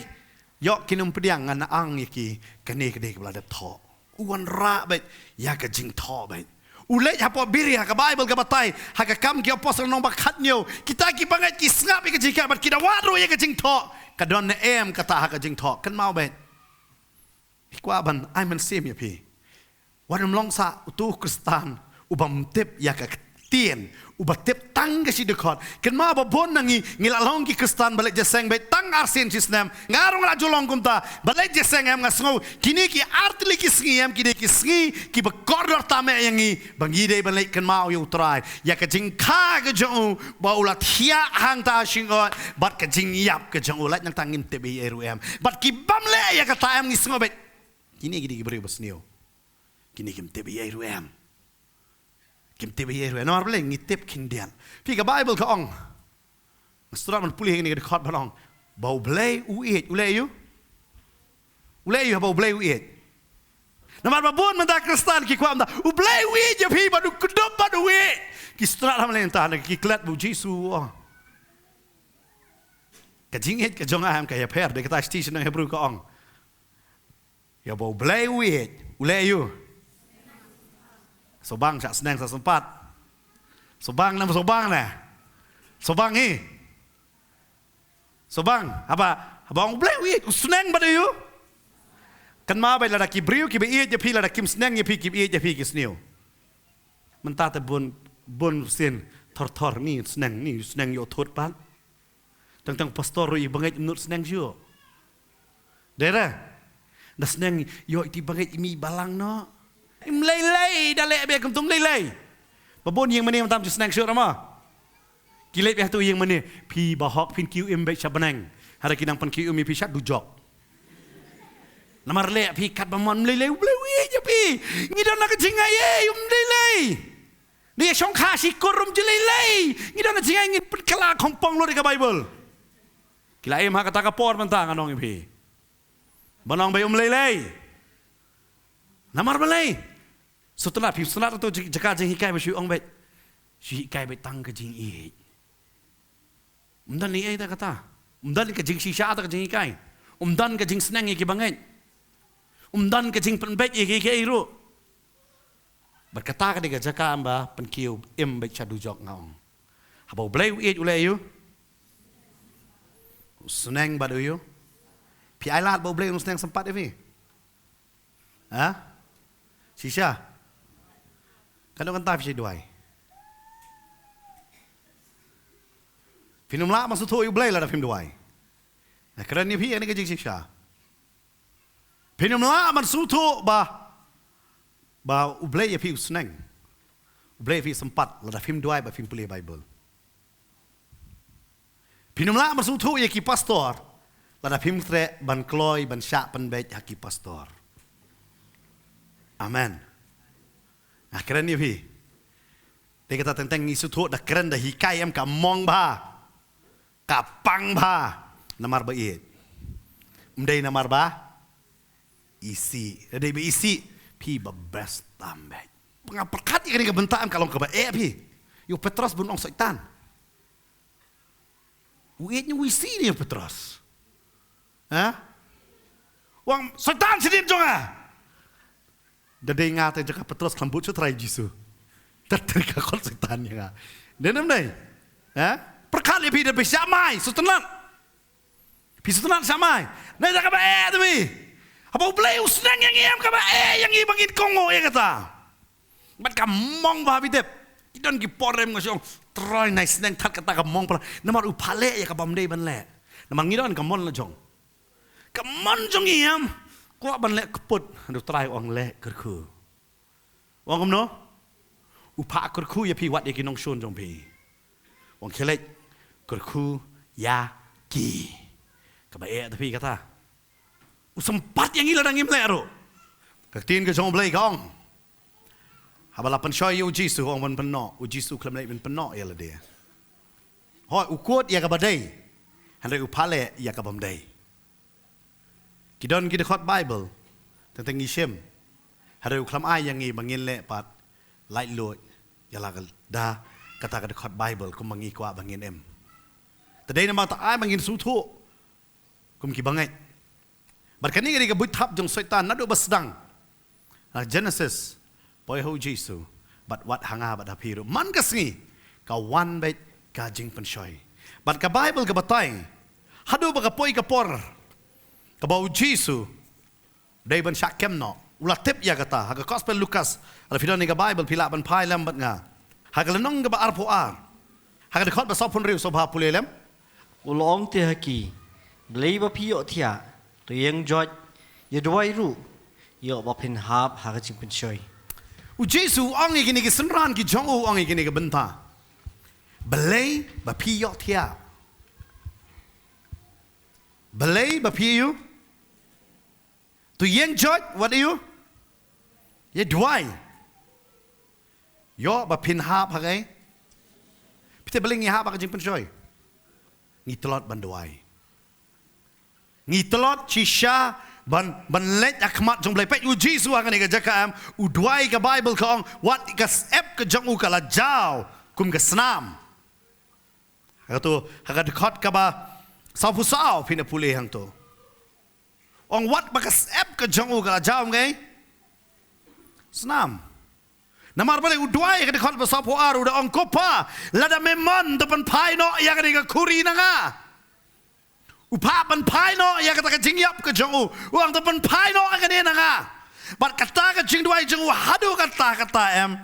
ïoh kin ym pdiang, ngan ong ïa ki kane ka dei kaba la dep thoh. U wanrah beit ïa ka jingthoh beit. U leit hapoh Beria, ka Baibl ka batai ha ka Kam ki Apostol lynnong ba khathynñiew, kita ki bangeit ki sngap ïa ka jinghikai bad ki da wad ruh ïa ka jingthoh. Ka don ne em kata ha ka jingthoh? Kynmaw beit. Phi kwah ban ai mynsiem ïa phi, wat nym long sa uto u Khristan u bym tip ïa ka, Tien, uba tip tang ka shi dkhot. Kynmaw ba bun na ngi, ngi la long ki Khristan ba leit jingïaseng beit tang arsien shisnem. Nga ruh nga la ju long kumta, ba leit jingïaseng em nga sngew. Kine ki artylli ki sngi em, kine ki sngi, kiba kordor tam eh ïa ngi. Ba ngi dei ban leit kynmaw ïa U Trai. Ïa ka jingkha ka jong u, ba u la thiah hangta ha shyngot. Bad ka jingïap ka jong u, lait nangta ngim tip ei ei ruh em. Bad ki bym leh ïa kata em ngi sngew beit. Kine ki dei ki briew ba sniew. Kine kim tip ei ei ruh em. Kim tip ei ei ruh em. Namar balei ngi tip khyndiat. Phi ka Baibl ka ong. Nga sdang ban pule hangne ka dkhot ba ong. Ba U Blei u ïeit, u leh ïa u. U leh ïa u ba U Blei u ïeit. Namar ba bun mynta Khristan ki kwah mynta. U Blei u ïeit ïa phi bad u kdup bad u ïeit. Ki sdang ha mlien ta na ki klet ba U Jisu u ong. Ka jingïeit ka jong nga em ka ïapher, dei kata shi sha nang Hebru ka ong. Ïa ba U Blei u ïeit, u leh ïa u. Sngewbang shah sneng shah sympat. Sngewbang ne, sngewbang ne. Sngewbang hi. Sngewbang, haba, haba ong U Blei u ïeit, u sneng bad ïa u. Kynmaw beit lada ki briew kiba ïeit ïa phi, lada kim sneng ïa phi, kiba ïeit ïa phi ki sniew. Mynta te bun, bun sien, thor thor, ni sneng, ni sneng ïoh thut pat. Tang tang pastor ruh i bangeit ym nud sneng shuh. Dei re. Da sneng ïoh iti bangeit i mih balang noh. Im lei lei da leh beit kumta ym lei lei. Ba bun ïing mane mynta ym ju sneng shuh ra mo. Ki leit beit ha tu ïing mane. Phi ba hok phin kiew im beit sha bneng. Hynrei ki nang pynkiew im ïa phi sha dujok. Namar leh phi katba mon ym lei lei U Blei u ïeit ïa phi. Ngi don na ka jingaiei ym lei lei. Ngi ïa shongkha shi kur ym ju lei lei. Ngi don na jingaiei ngin pynkylla khongpong lut ïa ka Baibl. Ki la im ha kata ka por mynta ngan ong ïa phi. Ban ong beit ym lei lei. Namar balei? Sngewtynnat phi, sngewtynnat to jaka jinghikai ba shu ong beit. Shu hikai beit tang ka jingïeit. Ym don ei ei ta kata. Ym don ka jingshisha ta ka jinghikai. Ym don ka jingsneng ïa ki bangeit. Ym don ka jingpynbeit ïa ki, ki ei ruh. Bad kata ka dei ka jaka em ba pynkiew im beit sha dujok nga ong. Haba U Blei u ïeit u leh ïa u. U sneng bad u ïa u. Phi ai lad ba U Blei un sneng sympat ïa phi. Ha? Shisha. Katno kynta phi sha duwai. Phin ym lah ban sngewthuh ïa U Blei lada phim duwai. Nga kren ïa phi ïa kane ka jingshisha. Phin ym lah ban sngewthuh ba, ba U Blei ïa phi u sneng. U Blei ïa phi sympat lada phim duwai bad phim pule Baibl. Phin ym lah ban sngewthuh ïa ki pastor lada phim treh ban kloi ban shah pynbeit ha ki pastor. Amen. Nga kren ïa phi. Te kata teng teng ngi sngewthuh da kren da hikai em ka mong bha. Ka pang bha. Namar ba ïeit. Ym dei namar ba isih. Da dei ba isih. Phi ba best tam beit. Nga pyrkhat ïa kane ka bynta em ka long kaba eh phi. Ïa u Petros bun ong Soitan. U ïeit ne u isih ne ïa u Petros. Ha? U ong Soitan shadien jong nga. Da dei nga te jaka Petros khlem bud sha u Trai Jisu. Te te ka khot Soitan ïa nga. Dei ne ym dei? Ha? Pyrkhat ïa phi da phi shah mai, sngewtynnat. Phi sngewtynnat shah mai. Nai da kaba eh da phi. Haba U Blei u sneng ïa ngi em kaba eh ïa ngi ba ngin kohnguh ïa kata. Bad ka mong bha phi tip. Ki don ki por em nga shu ong Trai nai sneng thad kata ka mong pala. Namar u phah leh ïa kaba ym dei ban leh. Namar ngi don ka mon la jong. Ka mon jong ngi em. Kwah ban leh kput. Hynrei u Trai u ong leh kyrkhu. U ong kumno? U phah kyrkhu ïa phi wat ïa ki nongshun jong phi. U ong khie leit kyrkhu ïa ki. Kaba eh da phi kata. U sympat ïa ngi lada ngim leh ruh. Ka ktien ka jong U Blei ka ong. Haba la pynshoi ïa u Jisu u ong ban pynnoh, u Jisu khlem leit ban pynnoh ïa lade. Hooid, u kut ïa kaba dei. Hynrei u phah leh ïa kaba ym dei. Ki don ki dkhot Baibl, teng teng ngi shim. Hynrei u khlem ai ïa ngi ba ngin leh pat, laitluid, ïa la ka da, kata ka dkhot Baibl, kumba ngi kwah ba ngin im. Te dei namar ta ai ba ngin sngewthuh, kum ki bangeit. Bad kane ka dei ka buit thap jong Soitan naduh ba sdang. Na Genesis, poi ha u Jisu, bad wat ha nga bad ha phi ruh. Man ka sngi, ka wan beit ka jingpynshoi. Bad ka Baibl ka batai, haduh ba ka poi ka por, kaba u Jisu, dei ban shah kem noh. U la tip ïa kata, ha ka Gospel Lukas, lada phi don ïa ka Baibl, phi lah ban phai lem bad nga. Ha ka lynnong kaba arphew ar, ha ka dkhot ba sawphew hynriew, sngewbha pule lem. U la ong te ha ki, balei ba phi ïohthiah? To ïeng joit, ïa duwai ruh, ïoh ba phin hap ha ka jingpynshoi. U Jisu u ong ïa kine ki synran ki jong u, u ong ïa kine ki bynta. Balei ba phi ïohthiah? Balei ba phi ïoh? To ïeng joit, wat ïoh? Ïa duwai, ïoh ba phin hap ha kaei? Phi tip balei ngi hap ha ka jingpynshoi? Ngi tlot ban duwai. Ngi tlot shisha ban, ban leit ha khmat jong U Blei. Peit, U Jisu ha kane ka jaka, em, u duwai, ka Baibl ka ong, wat ka syep ka jong u ka la jaw kum ka snam. Hangto, ha ka dkhot kaba sawphew saw, phin ïa pule hangto. Ong, wat ba ka syep ka jong u ka la jaw kum ka snam. Namar balei? U duwai, ka dkhot ba sawphew ar, u da ong, Ko Pa, lada me mon, to pynphai noh ïa kane ka khuri na nga. U Kpa u pynphai noh ïa kata ka jingïap ka jong u. U ong, to pynphai noh ïa kane na nga. Bad kata ka jingduwai jong u haduh katta katta, em,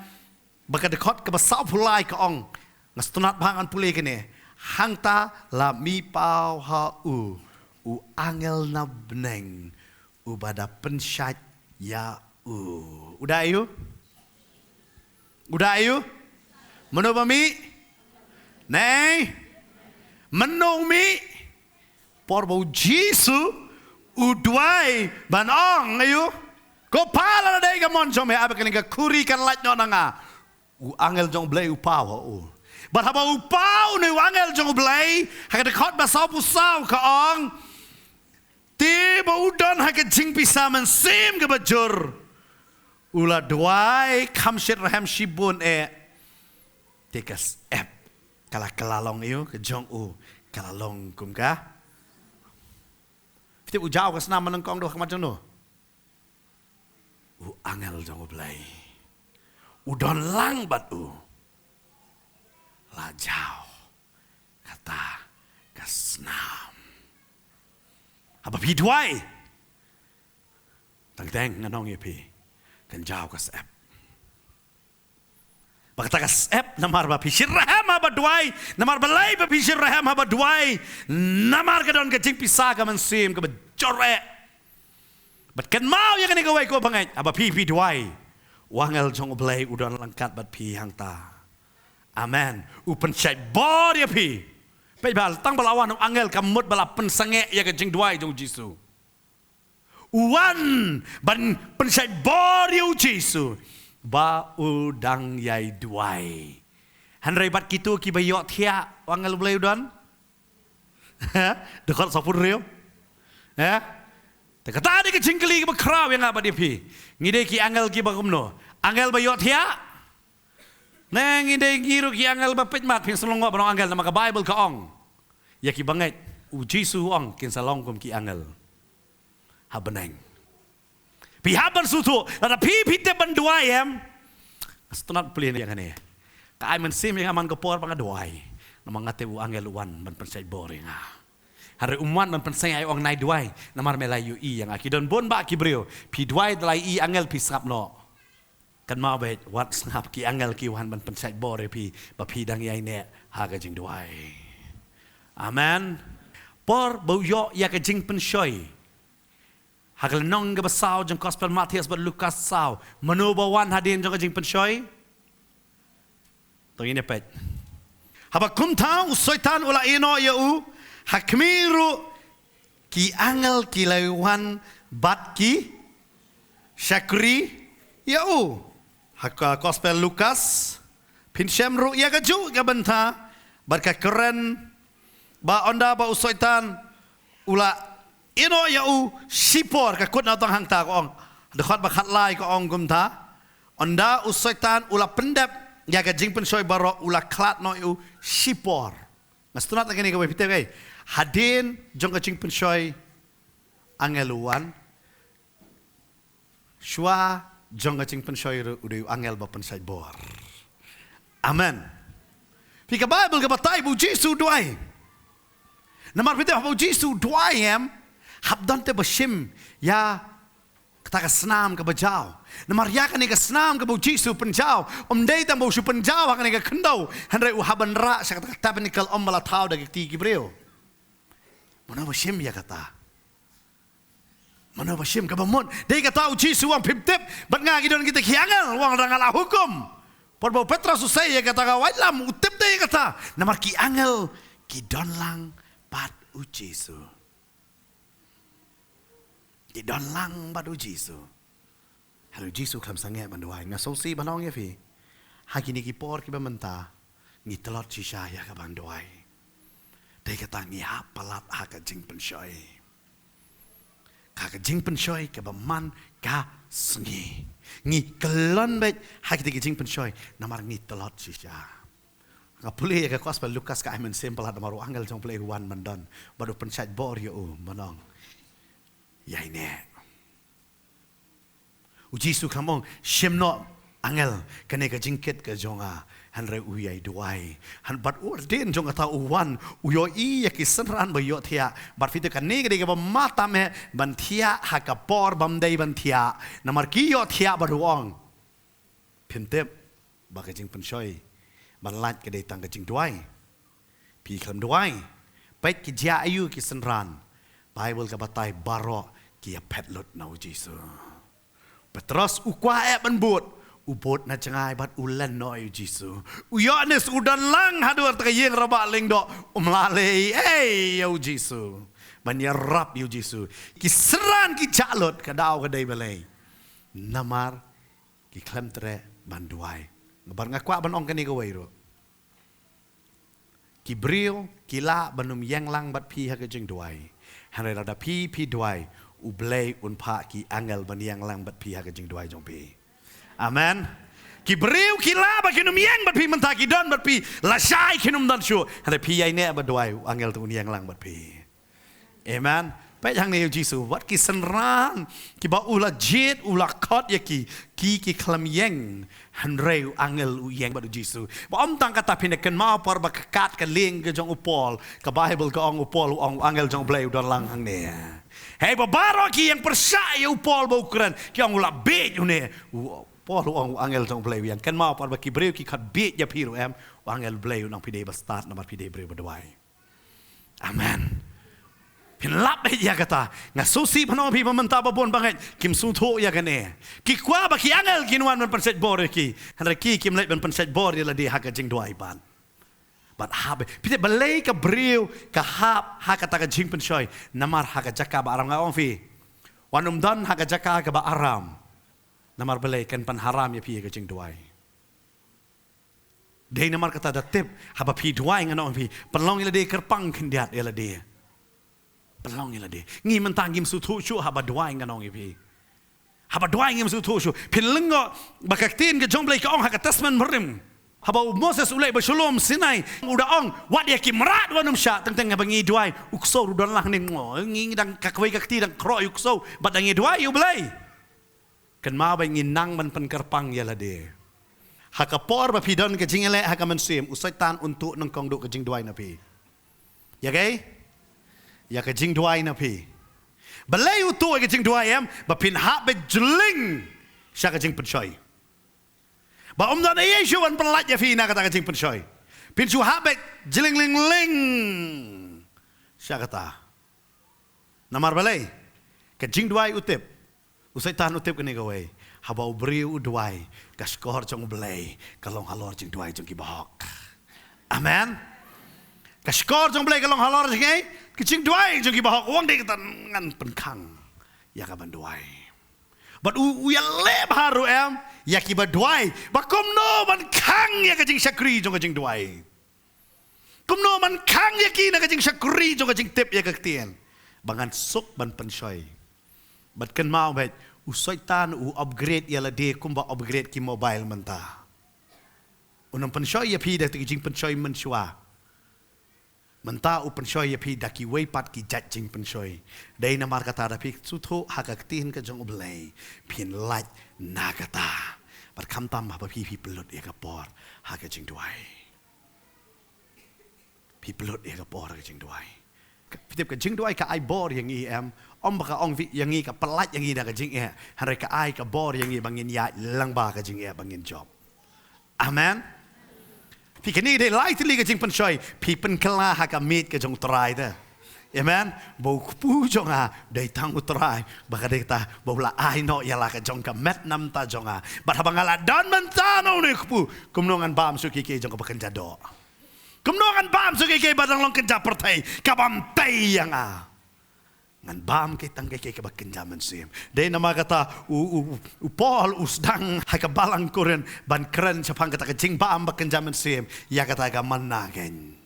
ba ka dkhot kaba sawphew lai ka ong, nga sngewtynnat ba ngan pule kane. Hangta la mih paw ha u u angel na bneng, uba da pynshait ïa u. U da ïoh? U da ïoh? Mano ba mih? Nei? Mano mih? Por ba U Jisu u duwai ban ong, ïoh? Ko Pa, lada dei ka mon jong me, ai ba kane ka khuri kan lait noh na nga. U angel jong U Blei u paw ha u. Bad haba u paw une u angel jong U Blei, ha ka dkhot ba sawphew saw ka ong, te ba u don ha ka jingpisa mynsiem kaba jur, u la duwai kham shyrkhei shibun eh. Te ka syep ka la, ka la long, ïoh, ka jong u ka la long kum ka. Phi tip u jaw ka snam mynnyngkong, dei ha khmat jong no? U angel jong U Blei. U don lang bad u. La jaw kata ka snam. Haba phi duwai, teng teng ngan ong ïa phi, kan jaw ka syep. Ba kata ka syep, namar ba phi shyrkhei haba duwai. Namar balei ba phi shyrkhei haba duwai? Namar ka don ka jingpisa ka mynsiem kaba jur eh. Bad kynmaw ïa kane kawei, ko bangeit, haba phi, phi duwai, u angel jong U Blei u don lang kat bad phi hangta. Amen. U pynshait bor ïa phi. Peit ba tang ba la wan u angel, ka mut ba la pynsangeh ïa ka jingduwai jong U Jisu. U wan ban pynshait bor ïa U Jisu ba u dang ïai duwai. Hynrei bad kito kiba ïohthiah, u angel U Blei u don? Dkhot sawphew hynriew. Eh? Te kata dei ka jingkylli kaba khraw ïa nga bad ïa phi. Ngi dei ki angel kiba kumno? Angel ba ïohthiah? Ne ngi dei ngi ruh ki angel ba peit mat? Phin sa long ba nong angel, namar ka Baibl ka ong ïa ki bangeit, U Jisu u ong kin sa long kum ki angel ha bneng. Phi hap ban sngewthuh, lada phi, phi tip ban duwai, em. Sngewtynnat pule ïa kane. Ka ai mynsiem ïa nga man ka por ba nga duwai, namar nga tip u angel u wan ban pynshait bor ïa nga. Hynrei um wan ban pynsangeh, ai ong nai duwai, namar me la ïohi ïa nga. Ki don bun bah ki briew, phi duwai da la ïohi angel phi sngap noh. Kynmaw beit, wat sngap, ki angel ki wan ban pynshait bor ïa phi ba phi dang ïai neh ha ka jingduwai. Amen. Por ba u ïoh ïa ka jingpynshoi, ha ka lynnong kaba saw jong Gospel Mathaios bad Lukas saw, mano ba wan hadien jong ka jingpynshoi? To ngin ïa peit. Haba kumta u Soitan u la ïehnoh ïa u, ha khmih ruh ki angel ki la wan bad ki shakri ïa u. Ha ka Gospel Lukas, phin shem ruh ïa kajuh ka bynta, bad ka kren ba ynda ba u Soitan u la ïehnoh ïa u shipor, ka kut na tang hangta ka ong. Dkhot ba khatlai ka ong kumta. Ynda u Soitan u la pyndep ïa ka jingpynshoi baroh, u la khlad noh ïa u shipor. Nga sngewtynnat ïa kane kawei, phi tip ei? Hadien jong ka jingpynshoi, angel u wan. Shuwa jong ka jingpynshoi ruh u dei u angel ba pynshait bor. Amen. Phi, ka Baibl ka batai ba u Jisu u duwai. Namar phi tip haba u Jisu u duwai, em, hap don te ba shim ïa Kata ka snam kaba jaw. Namar ïa kane ka snam kaba u Jisu u pynjaw, ym dei tang ba u shu pynjaw ha kane ka khyndew, hynrei u hap ban rah sha kata ka tabernacle ym ba la thaw da ki kti ki briew. Mano ba shim ïa kata? Mano ba shim? Kaba mut, dei kata u Jisu u ong, phim tip bad nga ki don kita ki angel, u ong, lada nga la hukum. Por ba u Petros u sei ïa kata ka waitlam, u tip de ïa kata. Namar ki angel ki don lang bad u Jisu. Ki don lang bad u Jisu. Hynrei u Jisu u khlem sangeh ban duwai. Nga sngewsih ban ong ïa phi, ha kine ki por kiba mynta, ngi tlot shisha ïa ka ban duwai. Dei kata ngi hap palat ha ka jingpynshoi. Ka, ka jingpynshoi kaba man ka sngi. Ngi kyllon beit ha kita ki jingpynshoi namar ngi tlot shisha. Nga pule ïa ka Gospel Lukas, ka ai mynsiem palat namar u angel jong u Blei u wan ban don bad u pynshait bor ïa u, ban ong, ïaineh. U Jisu u khlem ong, shim noh angel, kane ka jingkit ka jong nga, hynrei u ïai duwai. Hynrei bad u ardien jong kata u wan, u ïohi ïa ki synran ba ïohthiah. Bad phi tip kane ka dei kaba ma tam eh ban thiah ha ka por bym dei ban thiah. Namar ki ïohthiah bad u ong, phim tip ba ka jingpynshoi ban lait ka dei tang ka jingduwai. Phi khlem duwai. Peit ki jia aïu ki synran. Baibl ka batai baroh ki ïaphet lut na u Jisu. Petros u kwah eh ban bud, u bud na jngai bad u len noh ïa u Jisu. U Ïoannis u don lang haduh kata ka ïing rabah lyngdoh, um lah leh ei ïa u Jisu ban ïarap ïa u Jisu. Ki synran ki jah lut, ka daw ka dei balei? Namar ki khlem treh ban duwai. Bad nga kwah ban ong kane kawei ruh. Ki briew ki lah ban ym ïeng lang bad phi ha ka jingduwai. Hynrei lada phi, phi duwai, u Blei un phah ki angel ban ïeng lang bad phi ha ka jingduwai jong phi. Amen. Ki briew ki lah ba kin ym ïeng bad phi mynta, ki don bad phi lashai, kin ym don shuh. Hynrei phi ïaineh bad duwai, u angel te un ïeng lang bad phi. Amen. Peit hangne ïa u Jisu, wat ki synran kiba u la jied, u la khot ïa ki, ki, ki khlem ïeng. Hynrei u angel u ïeng bad u Jisu. Ba ym tang kata, phin da kynmaw por ba ka kat ka lieng ka jong u Paul, ka Baibl ka ong u Paul u ong u angel jong u Blei u don lang hangne. Hei ba baroh ki ïeng pyrshah ïa u Paul ba u kren, ki ong u la bieit une. U Paul u ong u angel jong u Blei u ïeng. Kynmaw por ba ki briew ki khot bieit ïa phi ruh em, u angel u Blei u ong phi dei ba stad namar phi dei briew ba duwai. Amen. Phin lap beit ïa kata. Nga sngewsih ban ong phi ba mynta ba bun ba ngeit kim sngewthuh ïa kane. Ki kwah ba ki angel kin wan ban pynshait bor ïa ki. Hynrei ki kim leit ban pynshait bor ïa lade ha ka jingduwai ban. Bad hap, phi tip balei ka briew ka hap ha kata ka jingpynshoi? Namar ha ka jaka ba aram, nga ong phi, wat nym don ha ka jaka kaba aram. Namar balei? Kan pynharam ïa phi ïa ka jingduwai. Dei namar kata da tip, haba phi duwai, ngan ong phi, pynlong ïa lade kyrpang khyndiat ïa lade. Pynlong ïa lade. Ngi mynta ngim sngewthuh shuh haba duwai, ngan ong ïa phi. Haba duwai ngim sngewthuh shuh. Phin lyngngoh ba ka ktien ka jong u Blei ka ong ha ka Testament Barim, haba u Moses u leit ba shalom Sinai, u da ong, wat ïa ki mrad wat nym shah, teng teng haba ngi duwai, u ksew ruh don lang ne, ngi dang, ka kawei ka kti dang khroh ïa u ksew, bad dang ngi duwai ïa u Blei. Kynmaw ba ngin nang ban pynkyrpang ïa lade. Ha ka por ba phi don ka jingïaleh ha ka mynsiem, u Soitan un tuh nyngkong duh ka jingduwai na phi. Ïa kaei? Ïa ka jingduwai na phi. Balei u tuh ïa ka jingduwai em? Ba phin hap beit jling sha ka jingpynshoi. Ba ym don ei ei shuh ban pynlait ïa phi na kata ka jingpynshoi. Phin shu hap beit jling ling ling sha kata. Namar balei? Ka jingduwai u tip. U Soitan u tip kane kawei. Haba u briew u duwai, ka shkor jong u Blei ka long halor jingduwai jong ki bahok. Amen. Ka shkor jong u Blei ka long halor jong kiei? Ka jingduwai jong ki bahok. U ong dei kata ngan pynkhang ïa ka ban duwai. Bad u, u ïaleh bha ruh em ïa ki ba duwai. Ba kumno ban khang ïa ka jingshakri jong ka jingduwai. Kumno ban khang ïa ki na ka jingshakri jong ka jingtip ïa ka ktien. Ba ngan suk ban pynshoi. Bad kynmaw beit, u Soitan u upgrade ïa lade kumba upgrade ki mobile mynta. Un ym pynshoi ïa phi da ki jingpynshoi mynshuwa. Mynta u pynshoi ïa phi da kiwei pat ki jait jingpynshoi. Dei namar kata da phi sngewthuh ha ka ktien ka jong u Blei, phin lait na kata. Bad khamtam haba phi, phi pynlut ïa ka por ha ka jingduwai. Phi pynlut ïa ka por ha ka jingduwai. Ka, Phi tip ka jingduwai ka ai bor ïa ngi em. Ym ba ka ong ïa ngi ka pyllait ïa ngi da ka jingeh. Hynrei ka ai ka bor ïa ngi ba ngin ïaid lyngba ka jingeh ba ngin jop. Amen. Phi kane dei lai tylli ka jingpynshoi, phi pynkylla ha ka miej ka jong u Trai te. Amen. Ba u kpu jong nga dei tang u Trai, ba ka dei kata ba u la ai noh ïa la ka jong ka met na bynta jong nga. Bad haba nga la don mynta na une u kpu, kumno ngan bam shuh ïa kiei kiei jong kaba kynja doh. Kumno ngan bam shuh ïa kiei kiei ba dang long kynja pyrthei, ka bam tei ïa nga. Ngan bam kei tang kei kei kaba kynja mynsiem. Dei namar kata u, u, u Paul u sdang ha ka balang Korinth ban kren shaphang kata ka jingbam ba kynja mynsiem ïa kata ka manna keiñ.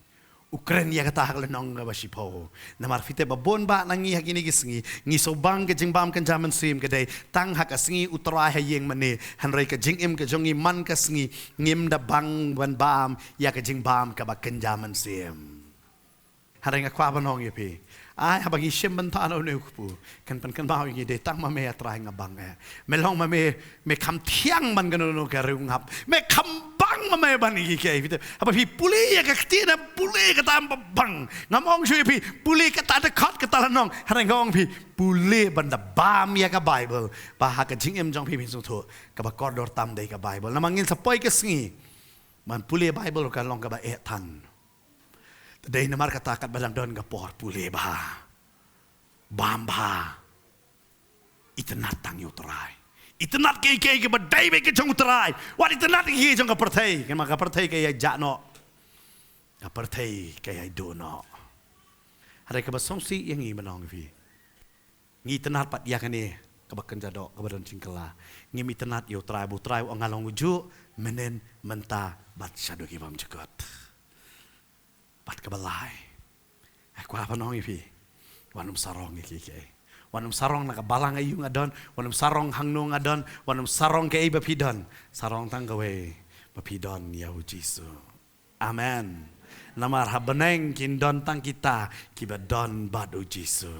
U kren ïa kata ha ka lynnong kaba shiphew. Namar phi tip ba bun bah na ngi ha kine ki sngi ngi sngewbang ka jingbam kynja mynsiem ka dei tang ha ka sngi u Trai ha ïing mane, hynrei ka jingim ka jong ngi man ka sngi ngim da bang ban bam ïa ka jingbam kaba kynja mynsiem. Hynrei nga kwah ban ong ïa phi, ai haba ngi shim bynta na une u kpu, kan pynkynmaw ïa ngi dei tang ma me A Trai nga bang eh. Me long ma me, me kham thiang ban kano kano ka riewngap. Me kham bang ma me ban ïa kiei kiei. Phi tip, haba phi pule ïa ka ktien, pule kata em ba bang. Ngam ong shuh ïa phi pule kata dkhot kata lynnong. Hynrei nga ong phi pule ban da bam ïa ka Baibl, ba ha ka jingim jong phi phin sngewthuh kaba kordor tam dei ka Baibl. Namar ngin sa poi ka sngi ban pule Baibl ka long kaba eh than. Te dei namar kata katba dang don ka por pule bha, bam bha. Itynnad tang ïa u Trai. Itynnad kiei kiei kiba dei beit ka jong u Trai. Wat itynnad kiei kiei jong ka pyrthei, namar ka pyrthei ka ïai jah noh. Ka pyrthei ka ïai duh noh. Hynrei kaba sngewsih ïa ngi, mynta ong ïa phi, ngi itynnad pat ïa kane kaba kynja doh, kaba don jingkylla. Ngim itynnad ïa u Trai, ba u Trai u ong nga long ujuh, mynnin, mynta bad shaduh ki bymjukut. Bad kaba lai, nga kwah ban ong ïa phi, wat nym sarong ïa kiei kiei. Wat nym sarong na ka balang aïu nga don, wat nym sarong hangno nga don, wat nym sarong kaei ba phi don. Sarong tang kawei, ba phi don ïa u Jisu. Amen. Namar ha bneng kin don tang kita kiba don bad u Jisu.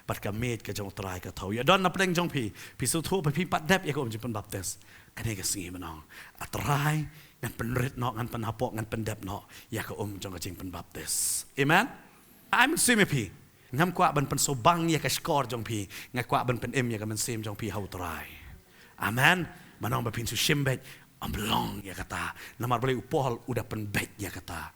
Bad ka miej ka jong u Trai ka thew. Ïa don na pdeng jong phi, phi sngewthuh ba phi pat dep ïa ka um jingpynbaptis, kane ka sngi mynta ong, A Trai, ngan pynrit noh, ngan pynhapoh, ngan pyndep noh ïa ka um jong ka jingpynbaptis. Amen. Ai mynsiem ïa phi. Ngam kwah ban pynsngewbang ïa ka shkor jong phi. Nga kwah ban pynim ïa ka mynsiem jong phi ha u Trai. Amen. Mynta ong ba phin shu shim beit, ym long ïa kata. Namar balei? U Paul u da pynbeit ïa kata.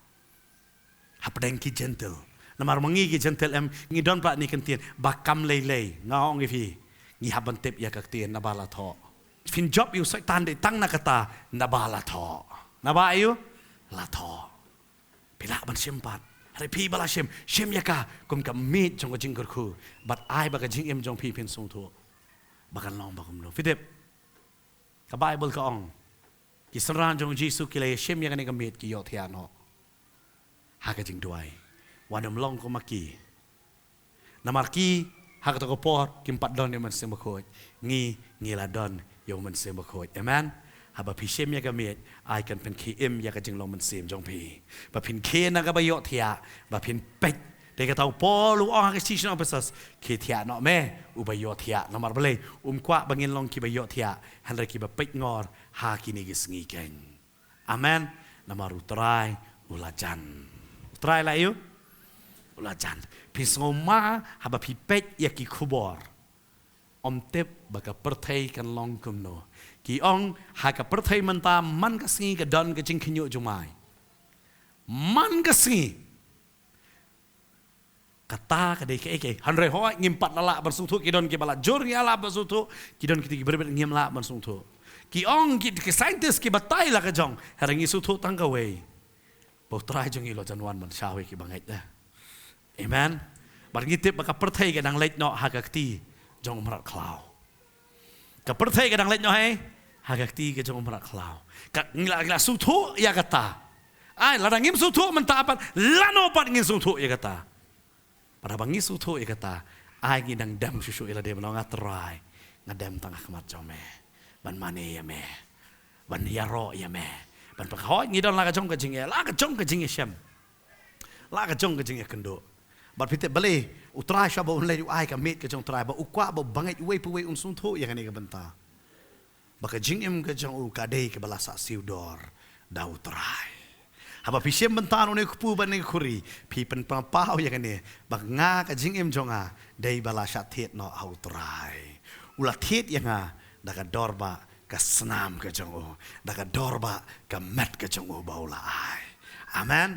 Hapdeng ki Jentil. Namar ma ngi ki Jentil em, ngi don pat ne kyntien ba kam lei lei. Nga ong ïa phi, ngi hap ban tip ïa ka ktien naba la thoh. Phin jop ïa u Soitan dei tang na kata naba la thoh. Naba aïu? La thoh. Phi lah ban shim pat. Hynrei phi ba la shim, shim ïa ka kum ka miej jong ka jingkyrkhu. Bad ai ba ka jingim jong phi phin sngewthuh ba kan long ba kumno. Phi tip, ka Baibl ka ong, ki synran jong u Jisu ki la ïa shim ïa kane ka miej, ki ïohthiah noh ha ka jingduwai. Wat nym long kum ma ki. Namar ki, ha kato ka por, kim pat don ïa u Mynsiem Bakhuid. Ngi, ngi la don ïa u Mynsiem Bakhuid. Amen. Haba phi shim ïa ka miej, ai kan pynkhie im ïa ka jinglong mynsiem jong phi. Ba phin khie na kaba ïohthiah, ba phin peit. Dei kata u Paul u ong ha ka shisha na Ephesus, khie thiah noh me uba ïohthiah. Namar balei? Um kwah ba ngin long kiba ïohthiah, hynrei kiba peitngor ha kine ki sngi keiñ. Amen. Namar u Trai u la jan. U Trai la aïu? U la jan. Phi sngewma haba phi peit ïa ki khubor, ym tip ba ka pyrthei kan long kumno. Ki ong ha ka pyrthei mynta man ka sngi ka don ka jingkhynñiuh jumai. Man ka sngi. Kata ka dei kaei kaei. Hynrei hooid ngim pat la lah ban sngewthuh, ki don kiba la jur ngi la lah ban sngewthuh, ki don kito kiba rit ngim lah ban sngewthuh. Ki ong ki, ki scientist ki batai la ka jong, hynrei ngi sngewthuh tang kawei. Ba u Trai jong ngi u la jan wan ban shaw ïa kiba ngeit de. Amen. Bad ngi tip ba ka pyrthei ka dang leit noh ha ka kti jong u mrad khlaw. Ka pyrthei ka dang leit noh hi ha ka kti ka jong u mrad khlaw. Ka ngi la, ngi la sngewthuh ïa kata. Ai, lada ngim sngewthuh mynta pat, lano pat ngin sngewthuh ïa kata. Bad haba ngi sngewthuh ïa kata, ai ngi dang dem shuh shuh ïa lade ban ong, A Trai, nga dem tang ha khmat jong me. Ban mane ïa me. Ban ïaroh ïa me. Ban pyrkhat, hooid ngi don la ka jong ka jingïa, la ka jong ka jingïashem. La ka jong ka jingïakynduh. Bad phi tip balei u Trai shuwa ba un leit u ai ka miej ka jong u Trai, ba u kwah ba bangeit uwei pa uwei un sngewthuh ïa kane ka bynta. Ba ka jingim ka jong u ka dei kaba la sah siew dor da u Trai. Haba phi shim bynta na une u kpu bad une u khuri, phi pynpaw ïa kane, ba nga ka jingim jong nga dei ba la shah thied noh ha u Trai. U la thied ïa nga da ka dor ba ka snam ka jong u, da ka dor ba ka met ka jong u ba u la ai. Amen.